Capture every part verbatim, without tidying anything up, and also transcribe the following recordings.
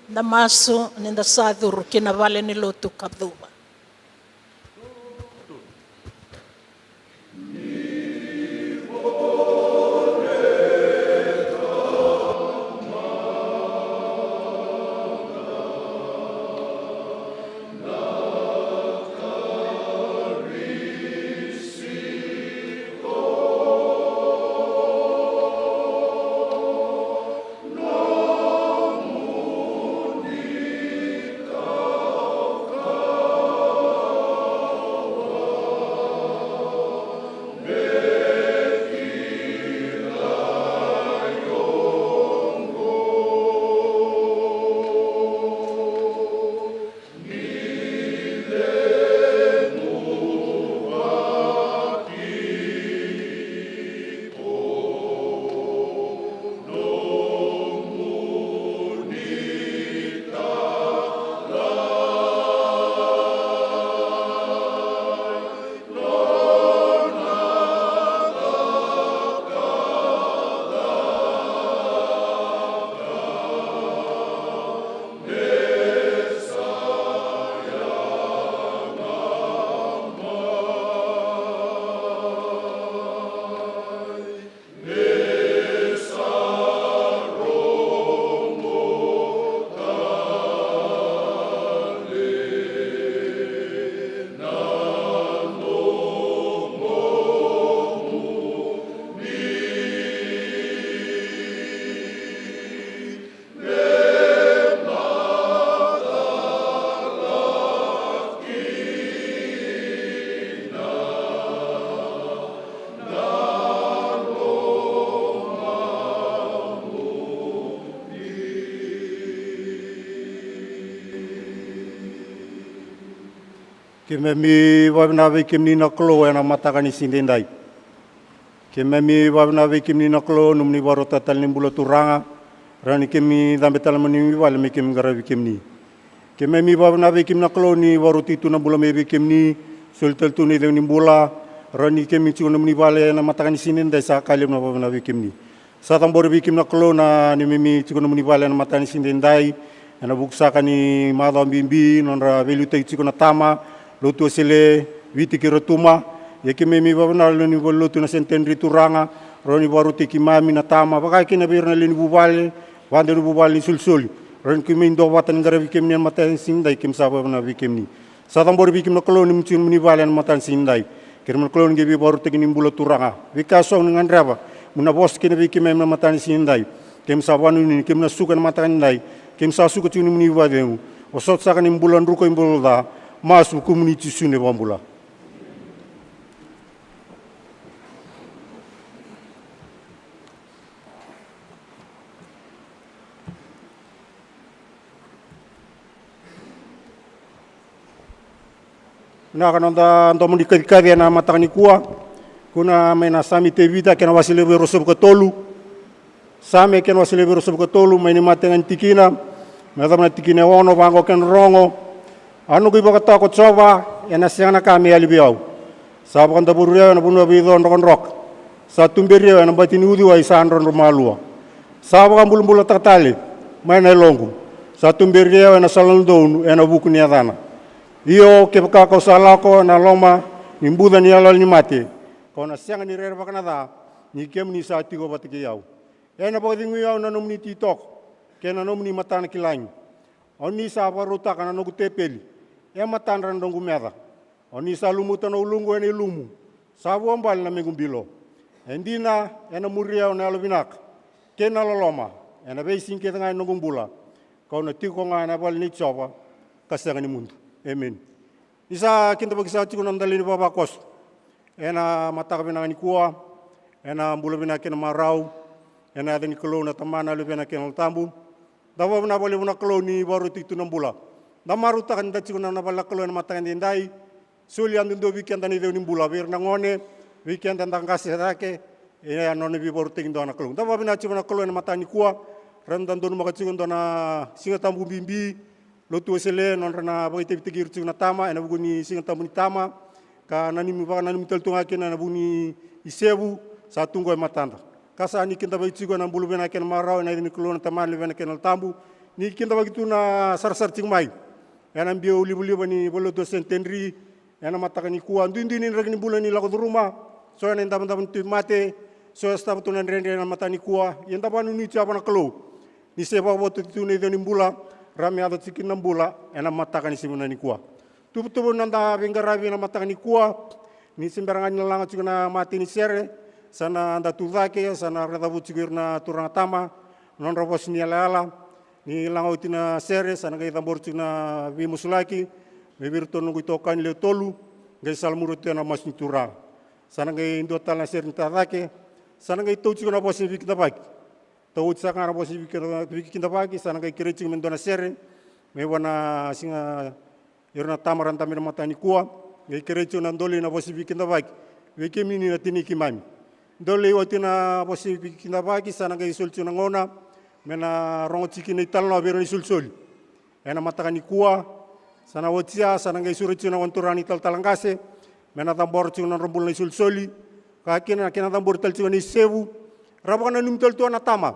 Da masu ni da sa curu ki na vale ni lotu ka cuva. Keimami vakavinavinaka vei kemuni na Kalou ena mataka ni siga edaidai. Keimami vakavinavinaka vei kemuni na Kalou nomuni vakarautaka tale ni bula Turaga. Rawa ni keimami cabe tale mai neimami vale me keimami qaravi kemuni. Keimami vakavinavinaka vei kemuni na Kalou ni vakarautaki tu na bula mai vei kemuni. Soli tale tu na icegu ni bula. Rawa ni keimami tiko nomuni vale ena mataka ni siga edaidai sa ka levu na vakavinavinaka vei kemuni. Sa cabori vei kemuni na Kalou na neimami tiko nomuni vale ena mataka ni siga edaidai. Ena vuku saka ni macawa bibi nodra veiliutaki tiko na tama, Lotu Wesele, Viti kei Rotuma. Ia keimami vakavinavinaka ni valenilotu na Centenary Turaga, rawa ni vakarautaki keimami na tama, vaka kina vei ira na lewe ni vuvale, vakadewa ni vuvale ni solisoli. Rawa ni keimami duavata ni qaravi kemuni ena mataka ni siga edaidai, keimami sa vakavinavinaka vei kemuni. Sa cabori vei kemuni na Kalou ni mucuna muni vale ena mataka ni siga edai. Keimami na Kalou ni qai veivakarautaki ni bula Turaga. Veika eso ni gadreva mo ni na vosa kina vei keimami ena mataka ni siga edai. Keimami sa vakanuinui ni keimami na suka ena mataka ni edai. Keimami sa suka tiko ni muni vakacegu. Vosota saka ni bula druka, ibula ca. Masu vukumuni Jisu na iVakabula. Vinaka noda domo ni kacikaci ena mataka nikua. Tukuna mai na Same i Tevita kena wase levu e ruasagavulu ka tolu. Same kena wase levu e ruasagavulu ka tolu, mai na imatai ga ni tikina me yacova na tikina e ono, vaqo kena rogo. A noqu ivakatawa ko Jiova, ena sega na ka me yali vei au. Sa vakadavori au ena vanua veico drokadroka. Sa tuberi au ena bati ni uciwai sa drodro malua. Sa vakabulabulataka tale mai na yaloqu. Sa tuberi au ena sala dodonu ena vuku ni yacana. Io, kevaka kau sa lako ena loma ni buca ni iyaloyalo ni mate, kau na sega ni rerevaka na ca, ni kemuni sa tiko vata kei au. Ena vakacegui au na nomuni ititoko kei na nomuni matanakilagi. O ni sa vakarautaka na noqu tepeli e matadra na noqu meca. O ni sa lumuta na uluqu ena ilumu, sa vuabale na mequ bilo. E dina, ena muri au na yalovinaka kei na loloma ena veisiga kece ga ni noqu bula. Kau na tiko ga ena vale nei Jiova ka sega ni mudu. Emeni. Ni sa kidavaki saka tiko na noda lewe ni vavakoso ena mataka vinaka nikua, ena bula vinaka kei na marau, ena yaca ni Kalou na Tamana, Luvena kei na Yalo Tabu. Da vakavinavinaka vakalevu na Kalou ni vakarautaki tu na bula. Da marautaka ni da tiko na nona vale na Kalou ena mataka edaidai. Soli yadudua vei keda na icegu ni bula, vei ira na gone, vei keda da qase cake, e a nona veivakarautaki dua na Kalou. Da vakavinavinaka tiko na Kalou ena mataka nikua, rawa ni da donumaka tiko e dua na Siga Tabu bibi, Lotu Wesele, nodra na vakaitavitaki ira tiko na tama ena vuku ni Siga Tabu ni tama, ka nanumi, vakananumi tale tu ga kina ena vuku ni isevu sa tu qo e matada. Ka sa ni kidavaki tiko ena bula vinaka kei na marau, ena yaca ni Kalou na Tamana, Luvena kei na Yalo Tabu. Ni kidavaki tu na sarasara tiko mai ena biau livaliva ni valelotu o Centenary ena mataka nikua. Duidui ni draki ni bula ni lako curuma, so ena idavodavo ni tauvimate, so e sotava tu na dredre ena mataka nikua. Ia da vakanuinui tu vua na Kalou ni se vakavototi tu na icu ni bula, ra me yaco tiko kina na bula ena mataka ni siga nikua. Tuvatuva na noda veiqaravi ena mataka nikua, ni se bera ga ni laga tiko na matai ni sere, sa na da tucake, sa na raica vou tiko ira na turaga tama na nodra vosa ni yalayala. Ni laga oti na sere, sa na qai cabora tiko na veimasulaki mai vei iratou na noqu itokani lewe tolu, qai salamuri tu ena masu ni Turaga. Sa na qai dua tale na sere ni tacake, sa na qai tau tiko na vosa ni veikidavaki. Tau oti saka ga na vosa ni veikida-, veikidavaki, sa na qai kerei tiko me dua na sere mai vua na siga, ira na tama ra dabe ena mataka nikua. Qai kerei tiko na Dolei na vosa ni veikidavaki vei kemuni na tinai keimami. Dolei, oti na vosa ni veikidavaki, sa na qai soli tiko na gauna me na rogo tiko kina na italanoa vei ira na isolisoli ena mataka nikua. Sa na oti ya, sa na qai sureti tiko na gone turaga ni talatala qase me na cabora tiko na nodra bula na isolisoli, ka kina na kena cabori tale tiko na isevu. Ra vakananumi tale tu na tama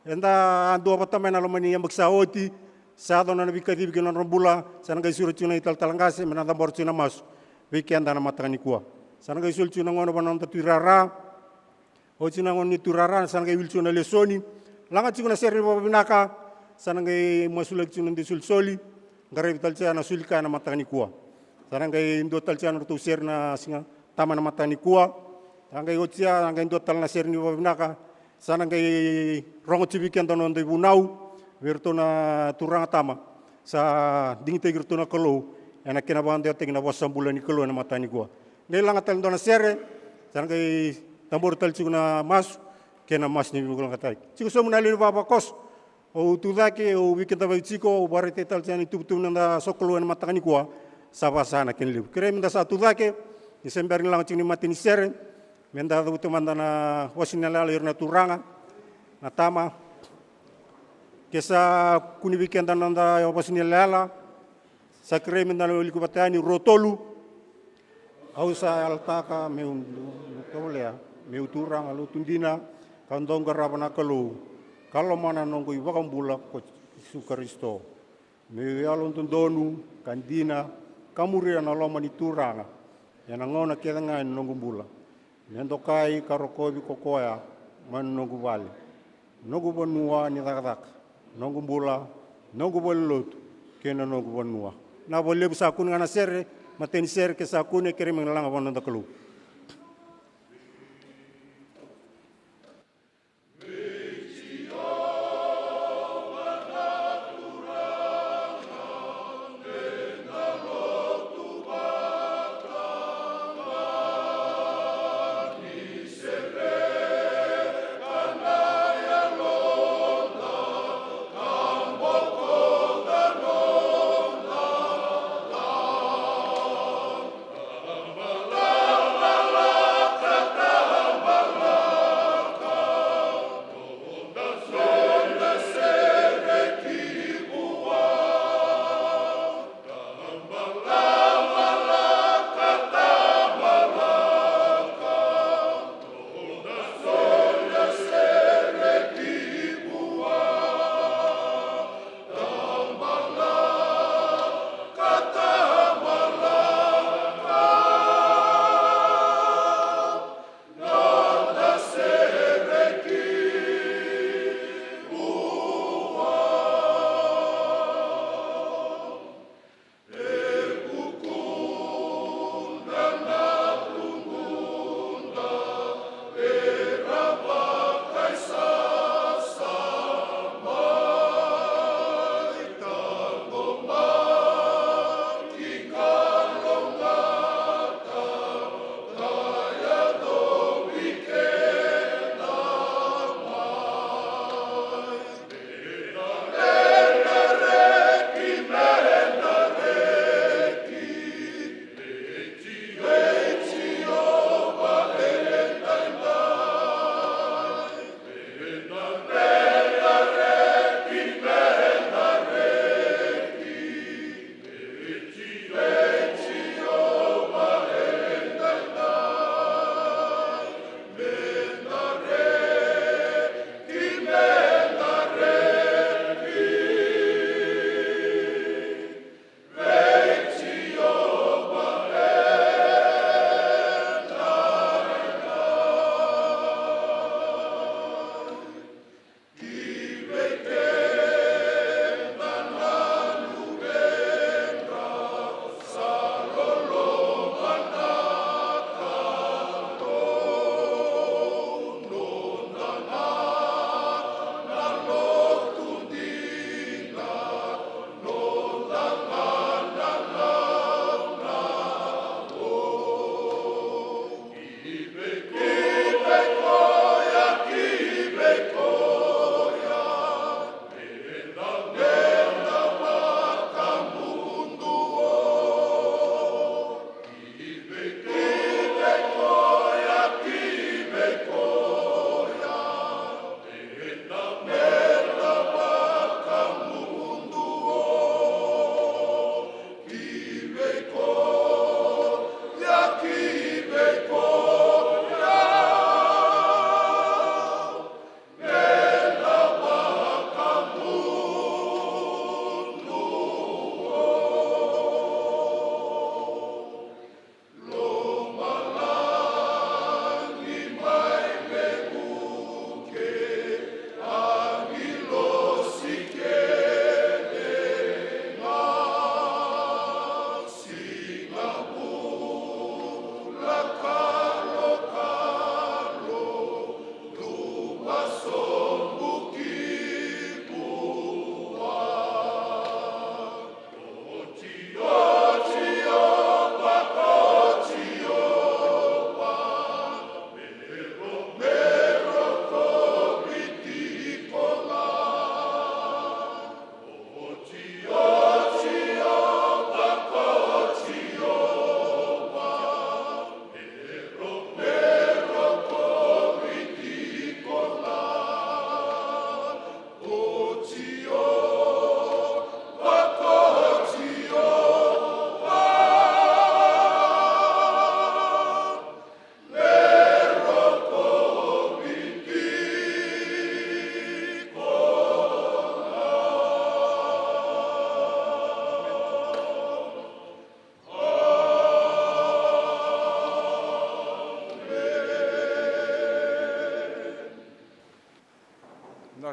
eda a duavata mai na loma ni yabaki sa oti, sa yaco na veikacivi ki na nodra bula. Sa na qai sureti tiko na italatala qase me na cabora tiko na masu vei keda na mataka nikua. Sa na qai soli tiko na gauna vua na noda tuirara. Oti na gauna ni tuirara, sa na qai wili tiko na lesoni, laga tiko na sere ni vakavinaka. Sa na qai masulaki tiko na noda isolisoli, qaravi tale tiko na soli kaya na mataka nikua. Sa na qai dua tale tiko na nodratou sere na siga tama na mataka nikua. Sa qai oti ya, sa qai dua tale na sere ni vakavinaka. Sa na qai rogo tiko vei keda na noda ivunau vei iratou na turaga tama sa digitaki iratou na Kalou ena kena vakadewataki na vosa bula ni Kalou ena mataka nikua. Qai laga tale dua na sere, sa na qai cabora tale tiko na masu kei na masu ni veivakauqeti. Tiko sobu na lewe ni vavakoso. Au tucake, au veikidavaki tiko, au vakaraitaka tale tiko na ituvatuva ni noda sokalou ena mataka nikua. Sa vaka sa na kena levu. Kerei me da sa tucake, ni se bera ni laga tiko ni matai ni sere, me da cavuta mada na vosa ni yalayala ira na turaga, na tama. Ke sa kune vei keda na noda vosa ni yalayala, sa kerei me da na wilika vata yani, rua, tolu. Au sa yalataka meu dou tovolea, meu turaga lotu dina, ka dau qarava na Kalou, ka lomana na noqu iVakabula ko Jisu Karisito. Meu yalododonu ka dina, ka muria na loma ni Turaga ena gauna kece ga ni noqu bula. Me dokai ka rokovi ko koya mai na noqu vale, noqu vanua ni cakacaka, noqu bula, noqu valenilotu, kei na noqu vanua. Na vakalevu sa kune ga na sere, matai ni sere, ke sa kune, kerei me laga vua na noda Kalou.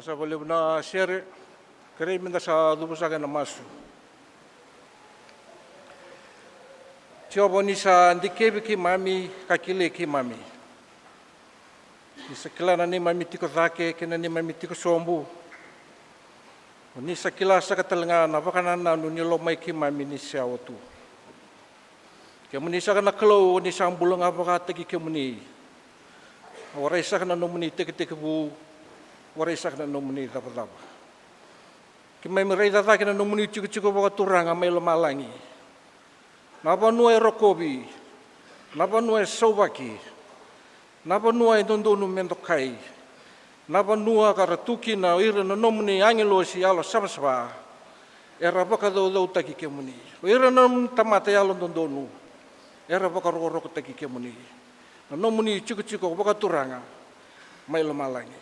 Sa vakalevu na sere. Kerei meda sa cuva saka ena masu. Jiova, ni sa dikevi keimami ka kilai keimami. Ni sa kila na neimami tiko cake kei na neimami tiko sobu. O ni sa kila saka tale ga na vakanananu ni lomai keimami ni se yawa tu. Kemuni saka na Kalou, o ni sa bula ga vakataki kemuni. Warai saka na nomuni tekitekivu, warai saka na nomuni cavacava. Keimami raica cake na nomuni tikotiko vakaturaga mai lomalagi. Na vanua e rokovi, na vanua e sauvaki, na vanua e dodonu me dokai, na vanua ka ra tu kina o ira na nomuni agilosi yalo savasava, era vakacaucautaki kemuni. O ira na nomuni tamata yalododonu, era vakarokorokotaki kemuni. Na nomuni tikotiko vakaturaga mai lomalagi.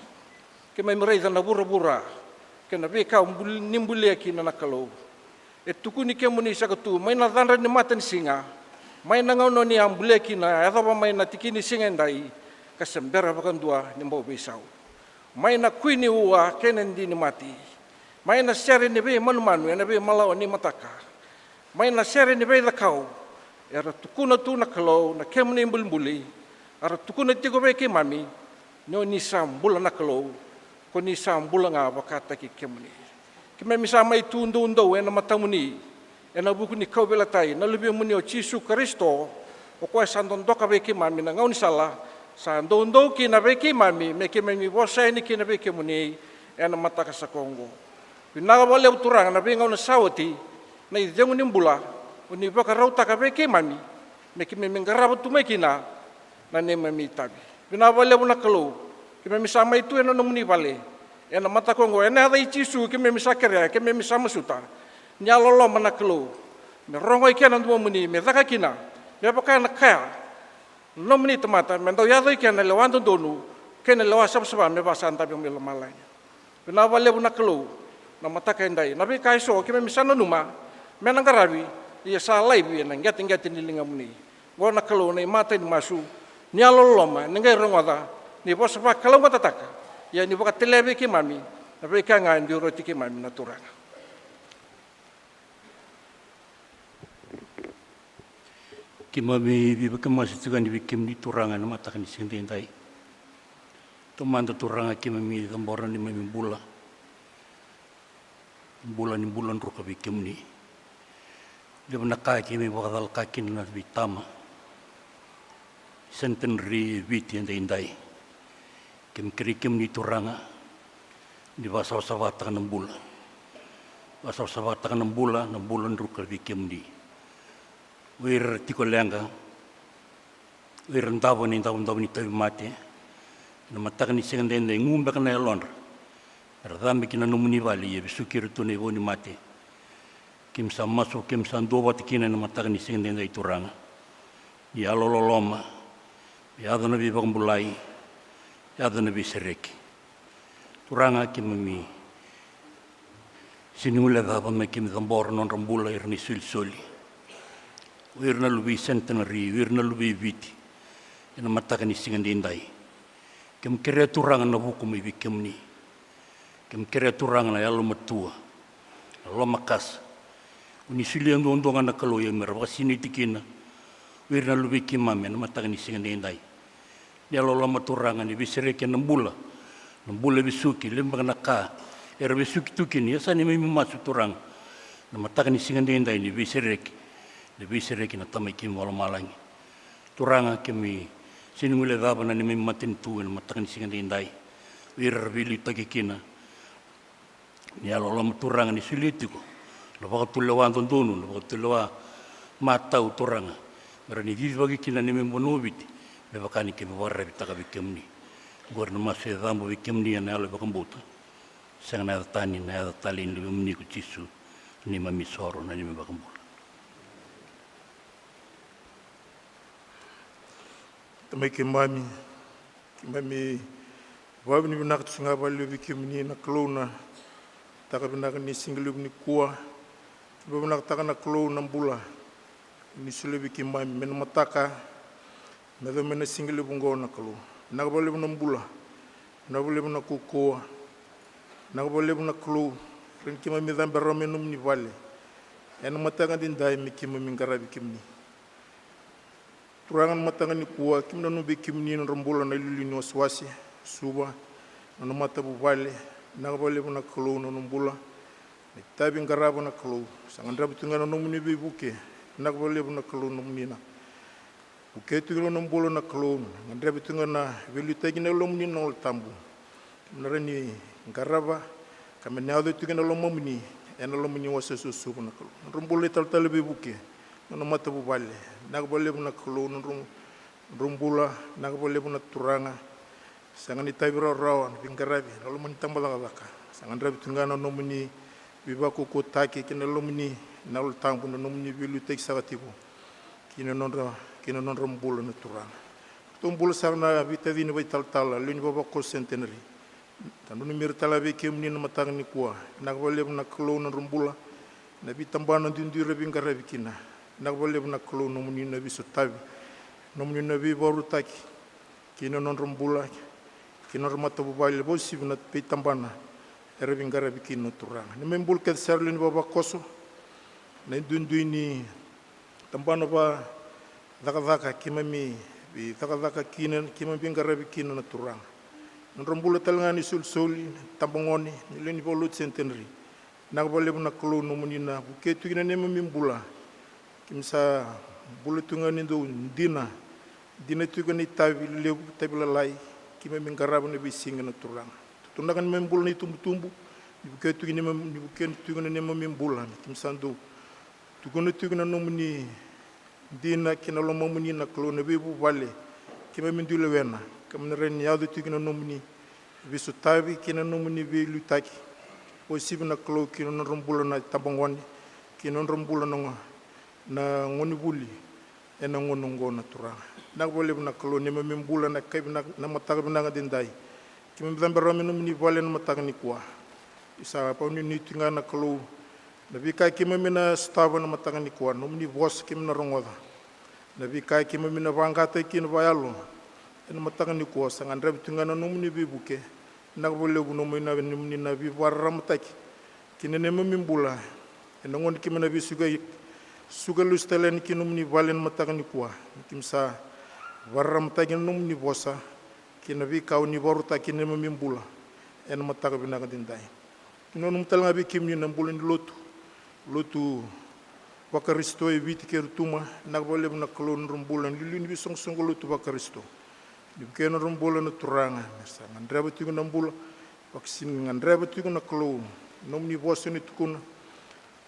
Keimami raica na vuravura kei na veika o bul-, ni bulia kina na Kalou. E tukuni kemuni saka tu mai na cadra ni matanisiga, mai na gauna ni a bulia kina, yacova mai na tiki ni siga edai, ka se bera vakadua ni bau veisau. Mai na kui ni ua kei na di ni mati, mai na sere ni veimanumanu ena veimalawa ni mataka, mai na sere ni veicakau, era tukuna tu na Kalou na kemuni bulibuli, era tukuna tiko vei keimami ni o ni sa bula na Kalou, ko ni sa bula ga vakataki kemuni. Keimami sa mai tu doudou ena matamuni, ena vuku ni kauveilatai na Luvemuni o Jisu Karisito, o koya sa dodoka vei keimami na gaunisala, sa doudou kina vei keimami me keimami vosa yani kina vei kemuni ena mataka saka oqo. Vinaka vakalevu Turaga na veigauna sa oti, na icegu ni bula o ni vakarautaka vei keimami me keimami qarava tu mai kina na neimami itavi. Vinaka vakalevu na Kalou, keimami sa mai tu ena nomuni vale ena mataka oqo, ena yaca i Jisu keimami sa kerea, keimami sa masuta. Ni a loloma na Kalou me rogo i kena domomuni, me caka kina me vaka na kaya na nomuni tamata, me dau yaco i kena lewa dodonu kei na lewa savasava me vaka sa dabe mai lomalagi. Vinaka vakalevu na Kalou na mataka edai. Na veika eso keimami sa nanuma me na qaravi, ia sa laivi ena qeteqete ni ligamuni. Oqo na Kalou na imatai ni masu, ni a loloma, ni qai rogoca, ni vosa vakalougatataka, ia ni vakatalega vei keimami na veika ga e dui roti keimami na Turaga. Keimami veivakamasu tiko yani vei kemuni Turaga ena mataka ni siga edaidai. Taumada Turaga keimami cabora na neimami bula, bula ni bula druka vei kemuni. Levu na ka keimami vakacalaka kina na veitama centenary e Viti edaidai. Keimami kerei kemuni Turaga ni vakasavasavataka na bula. Vakasavasavataka na bula, na bula druka vei kemuni. O ira era tiko leqa, o ira davo ena idavodavo ni tauvimate, ena mataka ni siga edaidai, gu beka na yalodra, era cabe ki na nomuni vale, ia vesuki ira tu na ivau ni mate. Keimami sa masu, keimami sa duavata kina ena mataka ni siga edaidai Turaga. Ni yalololoma, me yaco na veivakabulai, yaco na veisereki. Turaga keimami sega ni guilecava me keimami cabora na nodra bula ira na isolisoli, o ira na luvei centenary, o ira na luvei Viti, ena mataka ni siga edaidai. Keimami kerea Turaga na vuku mai vei kemuni. Keimami kerea Turaga na yalomatua, na lomakasa. O ni solia duadua ga na Kalou ia me ra vakasinaiti kina o ira na luvei keimami ena mataka ni siga edaidai. Ni yalololoma Turaga, ni veisereki ena bula, na bula e vesuki, levu beka na ka era vesuki tu kina, ia sa neimami masu Turaga, na mataka ni siga edaidai ni veisereki, ni veisereki na Tamai keimami vakalomalagi. Turaga keimami sega ni guilecava na neimami matanitu ena mataka ni siga edaidai. O ira era veiliutaki kina, ni yalololoma Turaga ni solia tiko na vakatulewa dodonu, na vakatulewa matau Turaga, me rawa ni cicivaki kina na neimami vanua o Viti me vaka ni keimami vakararavitaka vei kemuni. Oqori na masu e cabo vei kemuni ena yalo e vakabauta, sega na yaca tani, na yaca talei ni Luvemuni ko Jisu, na neimami isoro, na neimami iVakabula. Tamai keimami, keimami vakavinavinaka tiko sara ga vakalevu vei kemuni na Kalou na mataka vinaka ni siga levu nikua. Keimami vakavinavinakataka na Kalou na bula ni solia vei keimami mai na mataka me yacova mai na siga levu oqo na Kalou. Vinaka vakalevu na bula, vinaka vakalevu na kaukauwa. Vinaka vakalevu na Kalou, ira ni keimami cabe rawa mai nomuni vale ena mataka edaidai me keimami qaravi kemuni. Turaga, na mataka nikua keimami nanuma vei kemuni na nodra bula na iliuliu ni wasewase, Suva, na nona matavuvale. Vinaka vakalevu na Kalou na nona bula na itavi qarava na Kalou. Sa gadreva tu ga na nomuni veivuke. Vinaka vakalevu na Kalou na nomuni na vuke tu ga na nona bula na Kalou, gadreva tu ga na veiliutaki na lomamuni na Yalo Tabu. Keimami na rawa ni qarava ka me na yaco tu ga na lomamuni ena loma ni wasewase o Suva na Kalou. Na nodra bula na italatala veivuke, na nona matavuvale. Vinaka vakalevu na Kalou na nodra, nodra bula. Vinaka vakalevu na Turaga. Sega ni tavi rawarawa na veiqaravi ena loma ni tabacakacaka. Sa gadreva tu ga na nomuni veivakaukauwataki kei na lomamuni na Yalo Tabu, na nomuni veiliutaki saka tiko kei na nodra, kei na nodra bula na Turaga. Ratou bula saka na veitacini vakaitalatala, lewe ni vavakoso Centenary. Sa nanumi ira tale ga vei kemuni na mataka nikua. Vinaka vakalevu na Kalou na nodra bula, na veitabana duidui era veiqaravi kina. Vinaka vakalevu na Kalou na nomuni na veisotavi, na nomuni na veivakarautaki kei na nodra bula, kei na nodra matavuvale, vakauasivi na veitabana era veiqaravi kina na Turaga. Neimami bula kece sara lewe ni vavakoso, na duidui ni tabana vakacakacaka keimami veicakacaka kina, keimami veiqaravi kina na Turaga. Nodra bula tale ga na isolisoli, na itabagone, na lewe ni vakalotu Centenary. Vinaka vakalevu na Kalou na nomuni na vuke tu kina neimami bula. Keimami sa bula tu ga ni dau dina, dina tu ga na itavi levu, itavi lalai keimami qarava na veisiga na Turaga. Tutunaka neimami bula na itubutubu, ni vuke tu kina neimami, ni vuke tu kina neimami bula, keimami sa dau tukuna tu kina na nomuni dina kei na lomamuni na Kalou na veivuvale keimami dui lewena. Keimami na rawa ni yaco tu kina na nomuni veisotavi kei na nomuni veiliutaki, vakauasivi na Kalou kei na nodra bula na itabagone, kei na nodra bula na go-, na gonevuli ena gauna oqo na Turaga. Vinaka vakalevu na Kalou neimami bula na kai vinaka, na mataka vinaka edaidai. Keimami cabe rawa mai nomuni vale na mataka nikua. Ni sa vakanuinui tu ga na Kalou na veika keimami na sotava na mataka nikua, na nomuni vosa keimami na rogoca, na veika keimami na vaqataki kina vakayalo ena mataka nikua. Sa gadreva tu ga na nomuni veivuke. Vinaka vakalevu na nomuni na, nomuni na veivakararamataki kina neimami bula ena gauna keimami na veisuka, suka lesu tale yani ki nomuni vale ena mataka nikua. Keimami sa vakararamataki na nomuni vosa kei na veika oni vakarautaka kina neimami bula ena mataka vinaka edaidai. Nanuma tale ga vei kemuni na bula ni lotu, lotu vaKarisito e Viti kei Rotuma. Vinaka vakalevu na Kalou na nodra bula na iliuliu ni veisoqosoqo lotu vaKarisito. Ni vukei na nodra bula na Turaga, me ra sa gadreva tiko na bula vakasina, gadreva tiko na Kalou na nomuni vosa ni tukuna.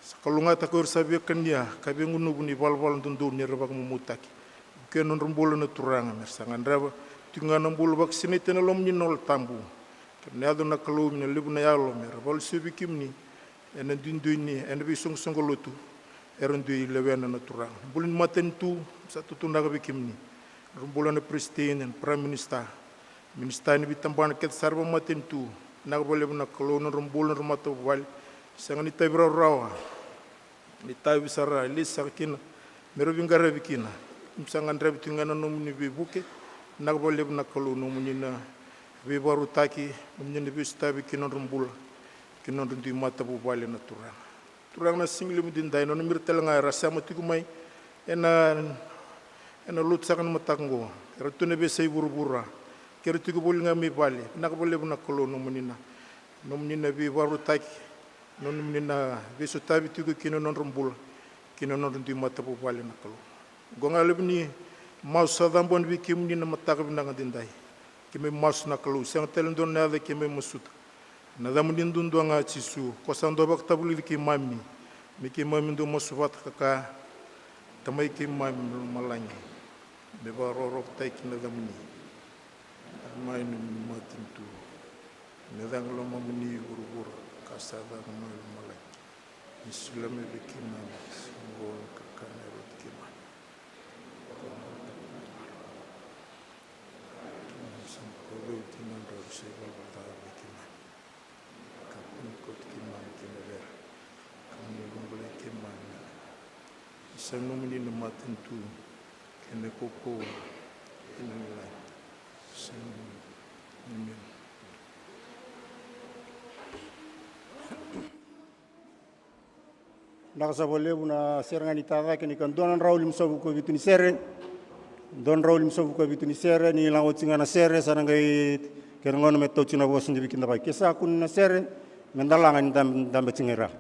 Sa kalougata ko ira sa via kania ka via gunuva na ivalavala dodonu ni ra vakamumutaki. Vukei na nodra bula na Turaga, me ra sa gadreva tiko ga na bula vakasinaiti ena loma ni Yalo Tabu. Ke na yaco na Kalou me na levu na yalo me ra vakalesui vei kemuni ena duidui ni, ena veisoqosoqo lotu era dui lewena na Turaga. Bula ni matanitu, sa tutunaka vei kemuni. Nodra bula na Peresitedi, na Prime Minister, minisita ni veitabana kece sara vakamatanitu. Vinaka vakalevu na Kalou na nodra bula, nodra matavuvale. Sega ni tavi rawarawa, ni tavi sara e lesi saka kina me ra veiqaravi kina. Keimami sa gadreva tiko ga na nomuni veivuke. Vinaka vakalevu na Kalou na nomuni na veivakarautaki, nomuni na veisotavi ki na nodra bula, ki na nodra dui matavuvale na Turaga. Turaga, na siga levu edaidai nanumi ira tale ga era sema tiko mai ena, ena lotu saka na mataka oqo, era tu ena veiyasai vuravura, kei ira tiko voli ga mai vale. Vinaka vakalevu na Kalou na nomuni na, nomuni na veivakarautaki, na nomuni na veisotavi tiko ki na nodra bula, ki na nodra dui matavuvale na Kalou. Oqo ga levu ni masu sa caboni vei kemuni na mataka vinaka edaidai. Keimami masu na Kalou, sega tale dua na yaca keimami masuta, na yacamuni duadua ga Jisu, ko sa dau vakatavulici keimami me keimami dau masu vata ka kaya: Tamai keimami mai lomalagi, me vakarokorokotaki na yacamuni. Mai nomuni matanitu, me caka lomamuni e vuravura ka sa caka mai lomalagi. Ni solia mai vei keimami siga oqo na kakana e rauti keimami. Keimami sa vakauti na drau se ivalavala ca vei keimami, ka kune koto keimami kei na vera, ka mo ni vakabulai keimami. Ni sa nomuni na matanitu kei na kaukauwa kei na lagilagi. Sa nomuni. Emeni. Vinaka saka vakalevu na sere ga ni tacake ni ka dua na drau limasagavulu ka vitu ni sere. Dua na drau limasagavulu ka vitu ni sere, ni lako oti ga na sere, sa na qai kena gauna me tauti na vosa ni veikidavaki. Ke sa kune na sere, me da laga ni dabe, dabe tiko ga i ra.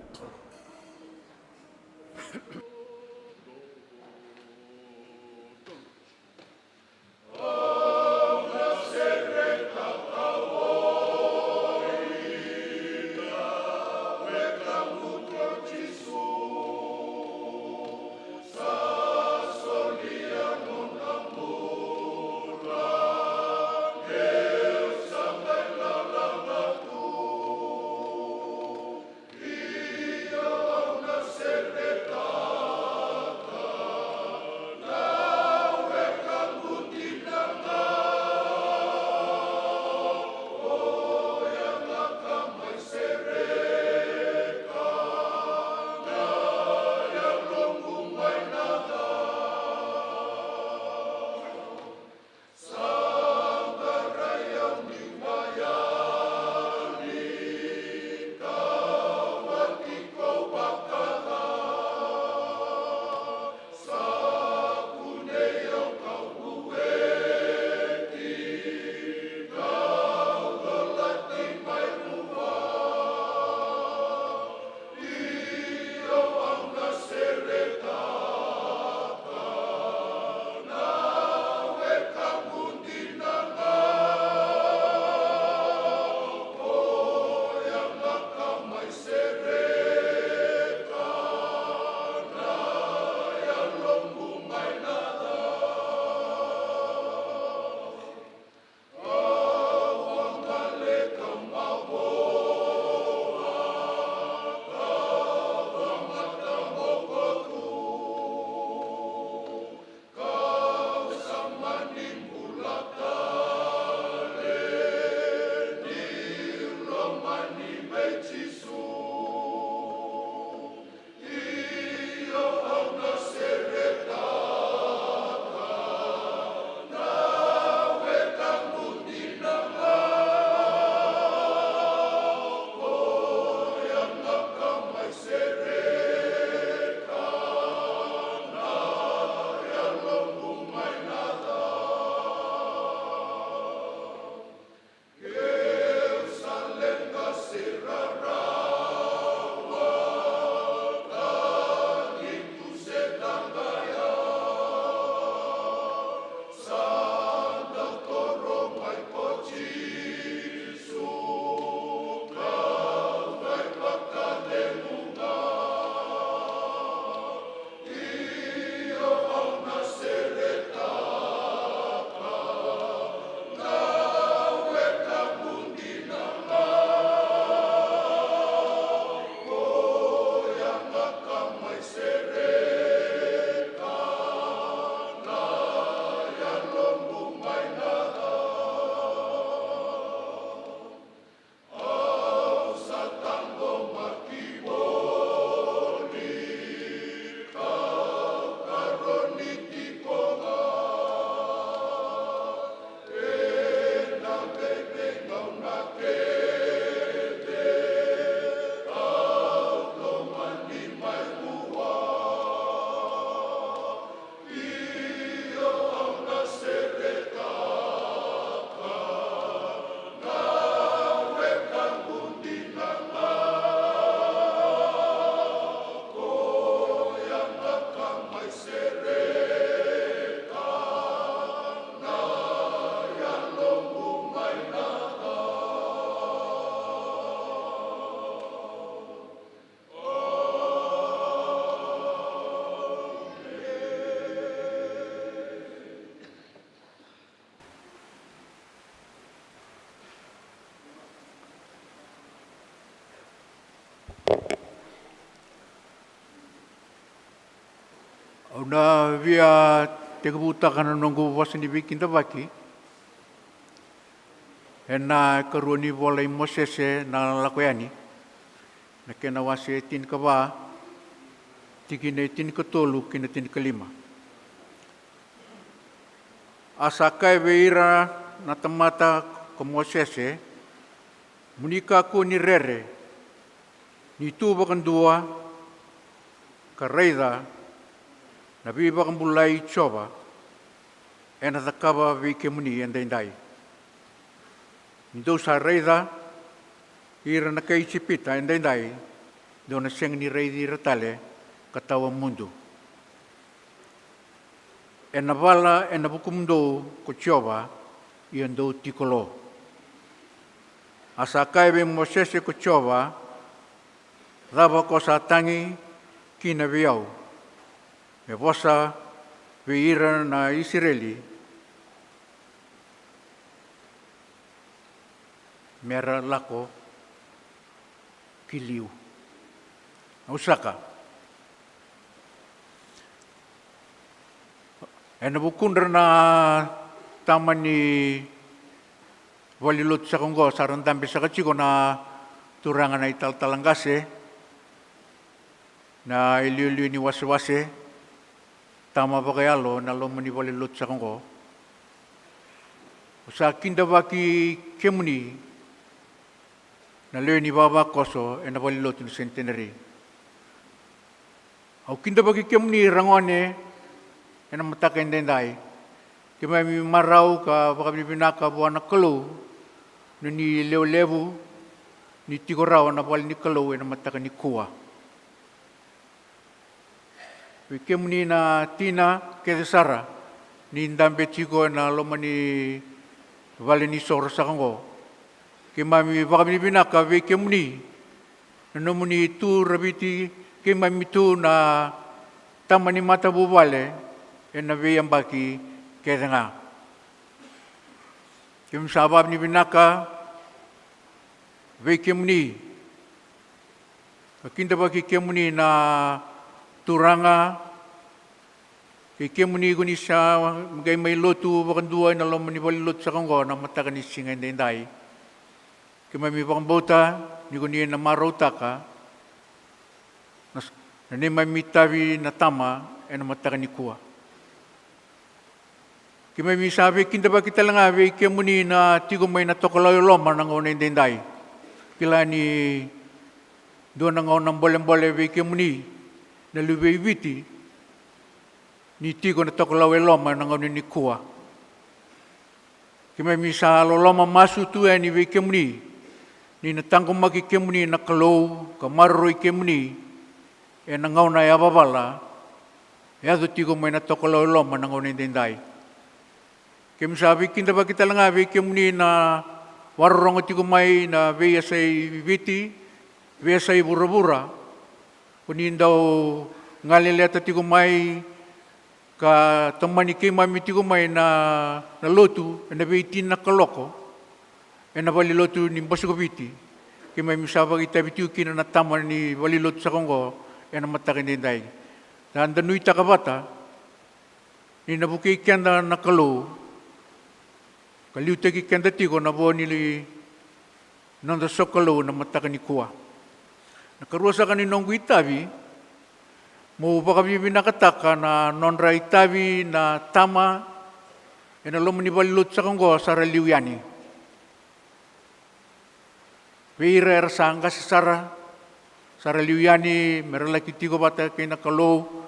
Au na via tekivutaka na noqu vosa ni veikidavaki ena ikarua ni ivola i Mosese na Lako Yani, na kena wase e tinikava, tikina e tinikatolu ki na tinikalima. A sa kaya vei ira na tamata ko Mosese, mo ni kakua ni rere, ni tu vakadua, ka raica na veivakabulai i Jiova ena cakava vei kemuni edaidai. Ni dou sa raica ira na kai Ijipita edaidai, dou na sega ni raici ira tale ka tawa mudu. Ena vala ena vukumudou ko Jiova, ia dou tiko lo. A sa kaya vei Mosese ko Jiova, cava ko sa tagi kina vei au me vosa vei ira na Isireli me ra lako ki liu? Au saka. Ena vukudra na tama ni valenilotu saka oqo, sa ra dabe saka tiko na turaga na italatala qase, na iliuliu ni wasewase, tama vakayalo na loma ni valenilotu saka oqo. Au sa kidavaki kemuni na lewe ni vavakoso ena valenilotu na Centenary. Au kidavaki kemuni ragone ena mataka edaidai. Keimami marau ka vakavinavinaka vua na Kalou na ni lewe levu ni tiko rawa na vale ni Kalou ena mataka nikua. Vei kemuni na tina kece sara ni dabe tiko ena loma ni valenisoro saka oqo, keimami vakavinavinaka vei kemuni na nomuni tu raviti keimami tu na tama ni matavuvale ena veiyabaki kece ga. Keimami sa vakavinavinaka vei kemuni ka kidavaki kemuni na turaga kei kemuni ko ni sa qai mai lotu vakadua ena loma ni valenilotu saka oqo na mataka ni siga edaidai. Keimami vakabauta ni ko ni na marautaka na, na neimami itavi na tama ena mataka nikua. Keimami sa veikidavaki tale ga vei kemuni na tiko mai na tokalau e loma na gauna edaidai. Kila ni dua na gauna bolebole vei kemuni na luvei Viti ni tiko na tokalau e loma na gauna nikua. Keimami sa loloma masu tu yani vei kemuni ni na taqomaki kemuni na Kalou ka maroroi kemuni ena gauna yavavala e yaco tiko mai na tokalau e loma na gauna edaidai. Keimami sa veikidavaki tale ga vei kemuni na vakarorogo tiko mai na veiyasai Viti, veiyasai vuravura, ko ni dau galeleta tiko mai ka tomani keimami tiko mai na, na lotu ena veitini na kaloko ena valenilotu ni Bosikoviti. Keimami sa vakaitavi tiko kina na tama ni valenilotu saka oqo ena mataka edaidai. Da, da nuitaka vata ni na vukei keda na Kalou ka liutaki keda tiko na vo ni noda sokalou na mataka nikua. Na karua saka ni noqu itavi, meu vakavinavinakataka na nodra itavi na tama ena loma ni valenilotu saka oqo sa ra liu yani. Vei ira era sa qase sara, sa ra liu yani me ra laki tiko vata kei na Kalou.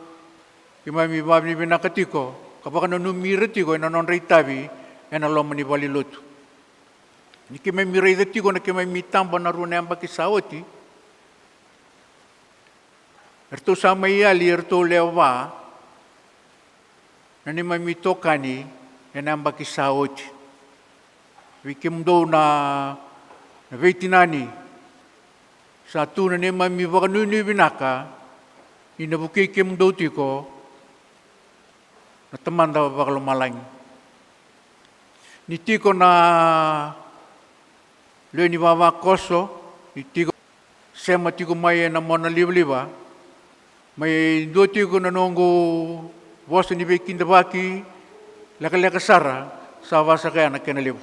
Keimami vakavinavinaka tiko ka vakananumi ira tiko ena nodra itavi ena loma ni valenilotu. Ni keimami raica tiko na keimami taba na rua na yabaki sa oti, eratou sa mai yali eratou lewe va na neimami itokani ena yabaki sa oti. Vei kemudou na, na veitinani, sa tu na neimami vakanuinui vinaka ni na vukei kemudou tiko na Tamada Vakalomalagi. Ni tiko na lewe ni vavakoso, ni tiko sema tiko mai ena mona livaliva, mai dua tiko na noqu vosa ni veikidavaki lekaleka sara, sa vasaka ya na kena levu.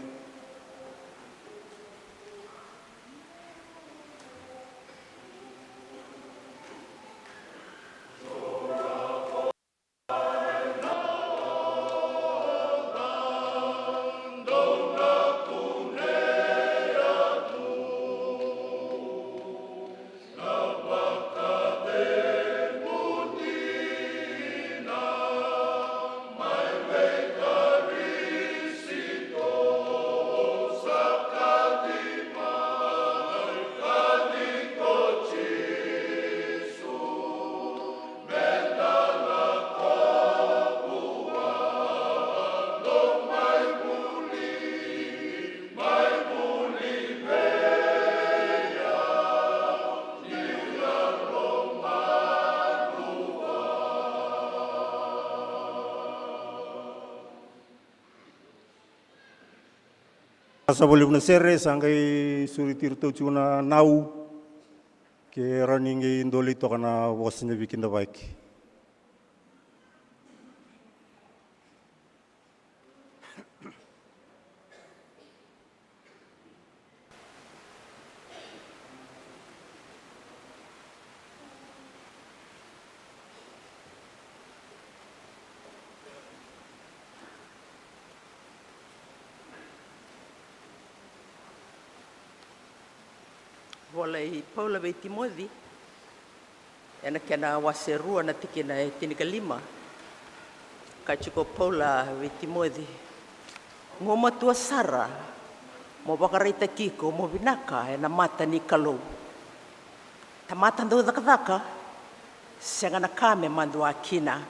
Sa valevu na sere, sa qai sureti iratou tiko na nau ke rawa ni qai dolei toka na vosa ni veikidavaki. Vola i Paula vei Timoci, ena kena wase rua na tikina e tinikalima. Ka tiko Paula vei Timoci, gumatua sara mo vakaraitaki iko mo vinaka ena mata ni Kalou. Tamata dau cakacaka, sega na ka me madua kina.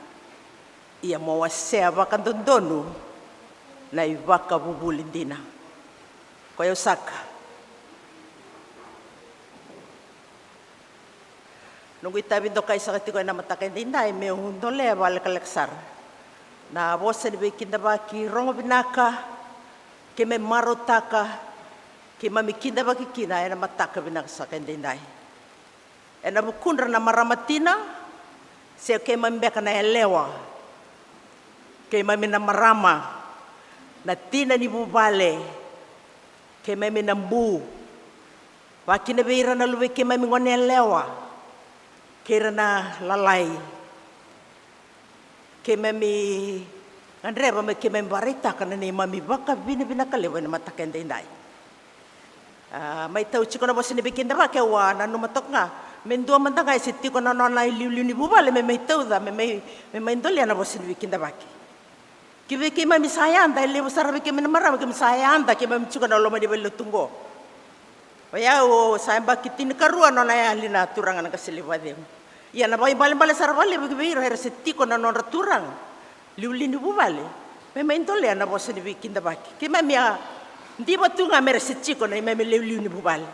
Ia mo wasea vakadodonu na ivakavuvuli dina. Ko yau saka. Noqu itavi dokai saka tiko ena mataka edaidai meu dolea vakalekaleka sara na vosa ni veikidavaki, rogo vinaka, keimami marautaka, keimami kidavaki kina ena mataka vinaka saka edaidai. Ena vukudra na marama tina, se keimami beka na yalewa, keimami na marama, na tina ni vuvale, keimami na bu, vakakina vei ira na luvei keimami gone yalewa kei ira na lalai. Keimami gadreva me keimami vakaraitaka na neimami vakavinavinaka levu ena mataka edaidai. A, mai tau tiko na vosa ni veikidavaki, au a nanuma toka ga me dua mada ga e se tiko na nona iliuliu ni vuvale me mai tauca, me mai, me mai dolea na vosa ni veikidavaki. Ki vei keimami sa yada, e levu sara vei keimami na marama keimami sa yada, keimami tiko na loma ni valelotu oqo. O yau sa yabaki tinikarua nona yali na turaga na qase levu vacegu. Ia na vakaibalebale sara vakalevu ki vei ira era se tiko na nodra turaga liuliu ni vuvale me mai dolea na vosa ni veikidavaki. Keimami a diva tu ga me ra se tiko na neimami liuliu ni vuvale.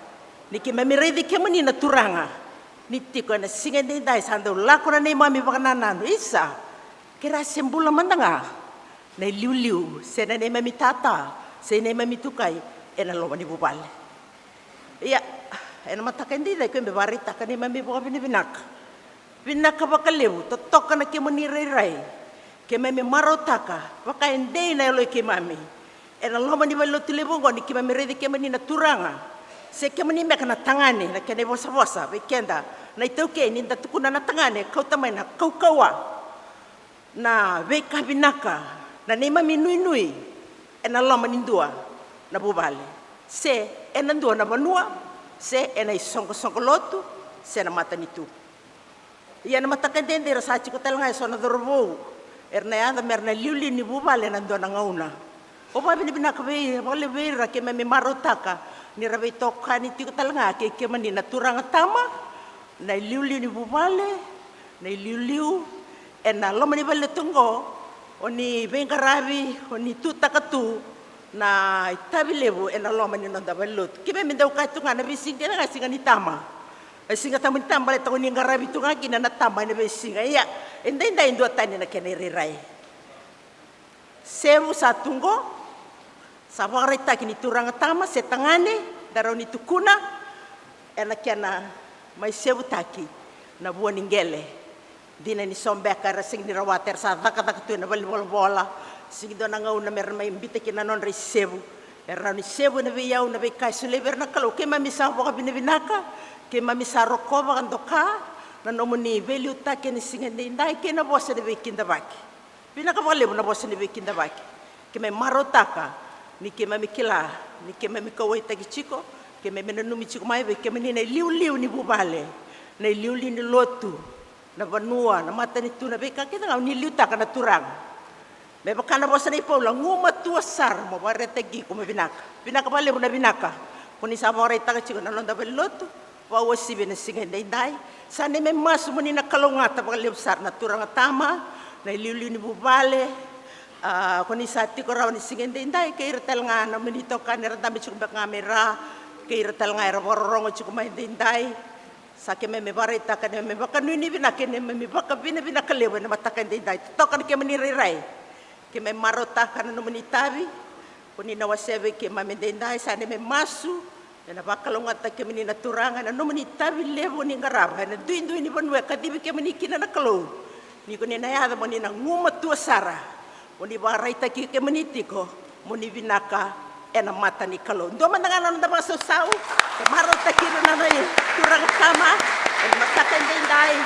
Ni keimami raici kemuni na turaga ni tiko ena siga edaidai, sa dau lako na neimami vakanananu, isa, ke ra se bula mada ga na iliuliu se na neimami tata se neimami tukai ena loma ni vuvale. Ia, ena mataka edaidai keimami vakaraitaka neimami vakavinavinaka. Vinaka vakalevu, totoka na kemuni rairai. Keimami marautaka vaka e dei na yalo i keimami ena loma ni valelotu levu oqo ni keimami raici kemuni na turaga, se kemuni beka na tagane, na kena ivosavosa vei keda na iTaukei, ni da tukuna na tagane, kauta mai na kaukauwa, na veika vinaka, na neimami nuinui ena loma ni dua na vuvale, se ena dua na vanua, se ena isoqosoqo lotu, se na matanitu. Ia na mataka edaidai era sa tiko tale ga eso na cauravou era na yaco me ra na liuliu ni vuvale ena dua na gauna. Au vakavinavinaka vei, vakalevu vei ira, keimami marautaka ni ra veitokani tiko tale ga kei kemuni na turaga tama, na iliuliu ni vuvale, na iliuliu ena loma ni valelotu oqo, o ni veiqaravi, o ni tutaka tu na itavi levu ena loma ni noda valelotu. Keimami dau kaya tu ga na veisiga kece ga e siga ni tama. E siga tabu ni tama, baleta ko ni qaravi tu ga kina na tama ena veisiga. Ia, edaidai e duatani na kena irairai. Sevu sa tu qo, sa vakaraitaki ni turaga tama se tagane, da rawa ni tukuna ena kena mai sevutaki na vua ni qele. Dina ni so beka era sega ni rawata, era sa cakacaka tu ena valenivolavola, sega ni dua na gauna me ra mai biuta kina na nodra isevu. Era rawa ni sevu ena veiyau, na veika e solia vei ira na Kalou. Keimami sa vakavinavinaka, keimami sa rokova ka doka na nomuni veiliutaki ena siga edaidai kei na vosa ni veikidavaki. Vinaka vakalevu na vosa ni veikidavaki. Keimami marautaka ni keimami kila ni keimami kauwaitaki tiko, keimami nanumi tiko mai vei kemuni na iliuliu ni vuvale, na iliuliu ni lotu, na vanua, na matanitu, na veika kece ga o ni liutaka na Turaga. Me vaka na vosa nei Paula, gumatua sara mo vakaraitaki iko mo vinaka. Vinaka vakalevu na vinaka ko ni sa vakaraitaka tiko na noda valelotu, vakauasivi ena siga edaidai. Sa neimami masu mo ni na kalougata vakalevu sara na turaga tama, na iliuliu ni vuvale, a, ko ni sa tiko rawa ena siga edaidai, kei ira tale ga na nomuni itokani era dabe tiko beka ga mai ra, kei ira tale ga era vakarorogo tiko mai edaidai. Sa keimami vakaraitaka na neimami vakanuinui vinaka kei na neimami vakavinavinaka levu ena mataka edaidai. Totoka na kemuni rairai. Keimami marautaka na nomuni itavi. Ni na wasea vei keimami edaidai, sa neimami masu me na vakalougatataki kemuni na Turaga ena nomuni itavi levu ni qarava ena duidui ni vanua e kacivi kemuni kina na Kalou. Ni ko ni na yaco mo ni na gumatua sara, mo ni vakaraitaki kemuni tiko mo ni vinaka ena mata ni Kalou. Dua mada ga na noda vakasausau, ka marautaki ira na noda turaga tama ena mataka edaidai,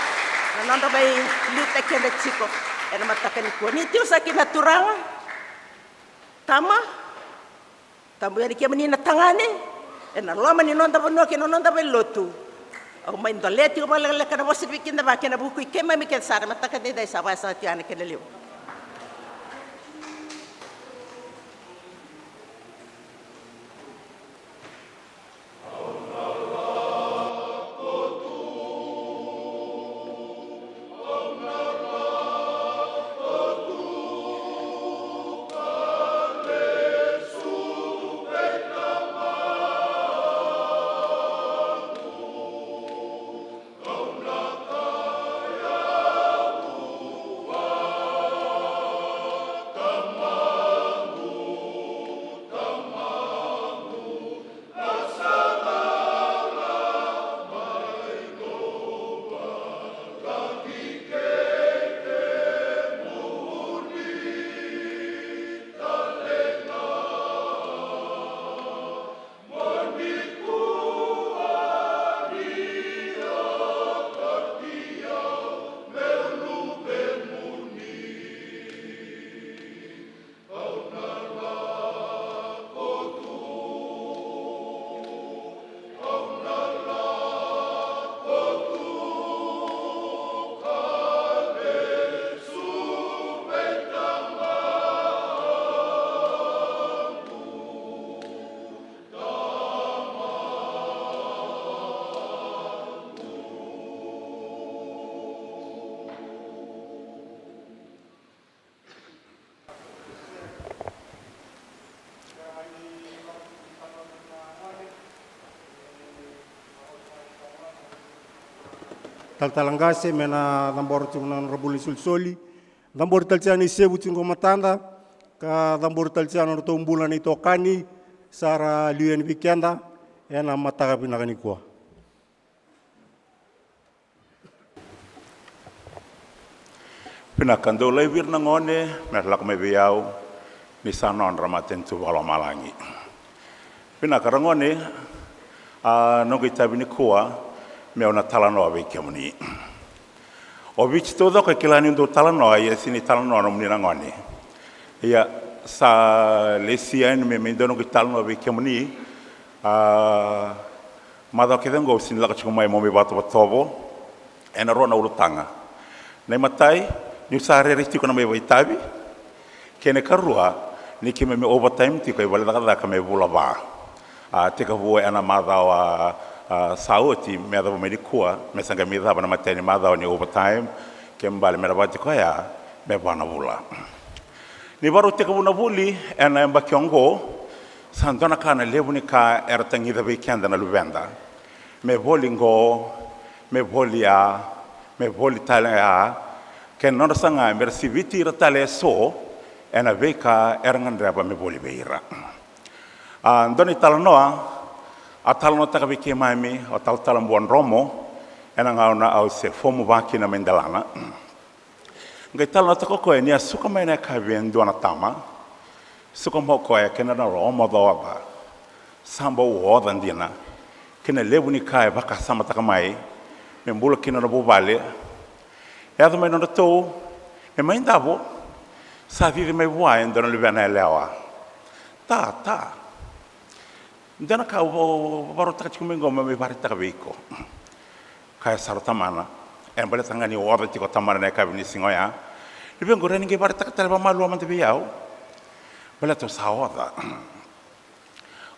na nodra mai liutaki keda tiko ena mataka nikua. Ni tiko saka kina na Turaga, Tama, tabu yani kemuni na tagane ena loma ni noda vanua kei na noda veilotu. Au mai dolea tiko vakalekaleka na vosa vei keda vaka kei na vuku i keimami kece sara, mataka edaidai sa vakasaka tiko yani kei na levu. Talatala qase me na cabora tiko na nodra bula ni solisoli. Cabori tale tiko na isevu tiko qo matada, ka cabori tale tiko na nodratou bula na itokani sa ra liu yani vei keda ena mataka vinaka nikua. Vinaka, dou laivi ira na gone me ra lako mai vei au, ni sa nodra Matanitu vakalomalagi. Vinaka ragone, a noqu itavi nikua meu na talanoa vei kemuni. O Viti taucoko e kila niu dau talanoa, ia sega ni talanoa nomuni na gone. Ia sa lesi yani me, me dua noqu italanoa vei kemuni. A macawa kece oqo au sega ni lako tiko mai meu mai vakatovotovo ena rua na ulutaga. Na imatai, niu sa rere tiko na mai vakaitavi. Kei na ikarua, ni keimami overtime tiko e vale cakacaka me vula va. A tekivu ena macawa a sa oti me yacova mai nikua, me sa qai mai cava na imatai ni macawa ni overtime, kena ibalebale me na vaka tiko oya me va na vula. Ni vakarau tekivu na vuli ena yabaki oqo, sa dua na ka na levu ni ka era tagica vei keda na luveda. Me voli qo, me voli ya, me voli tale ya, kei na nodra saga me ra siviti ira tale eso ena veika era gadreva me voli vei ira. A dua na italanoa a talanoataka vei keimami o Talatala Buadromo ena gauna au se fomu vakina mai Delana. Qai talanoataka o koya ni a suka mai na yakavi e dua na tama, suka mai o koya kei na nona omaocaoca. Sa bau oca dina kei na levu ni ka e vakasamataka mai me bula kina na vuvale. E yaco mai nodratou me mai davo, sa cici mai vua e dua na luvena yalewa. Ta, ta. Dua na ka au vakarautaka tiko mai qo meu mai vakaraitaka vei iko. Kaya sara o tamana, e baleta ga ni oca tiko o tamana na yakavi ni siga oya. Luvequ, rawa ni qai vakaraitaka tale vakamalua mada vei au? Baleta au sa oca.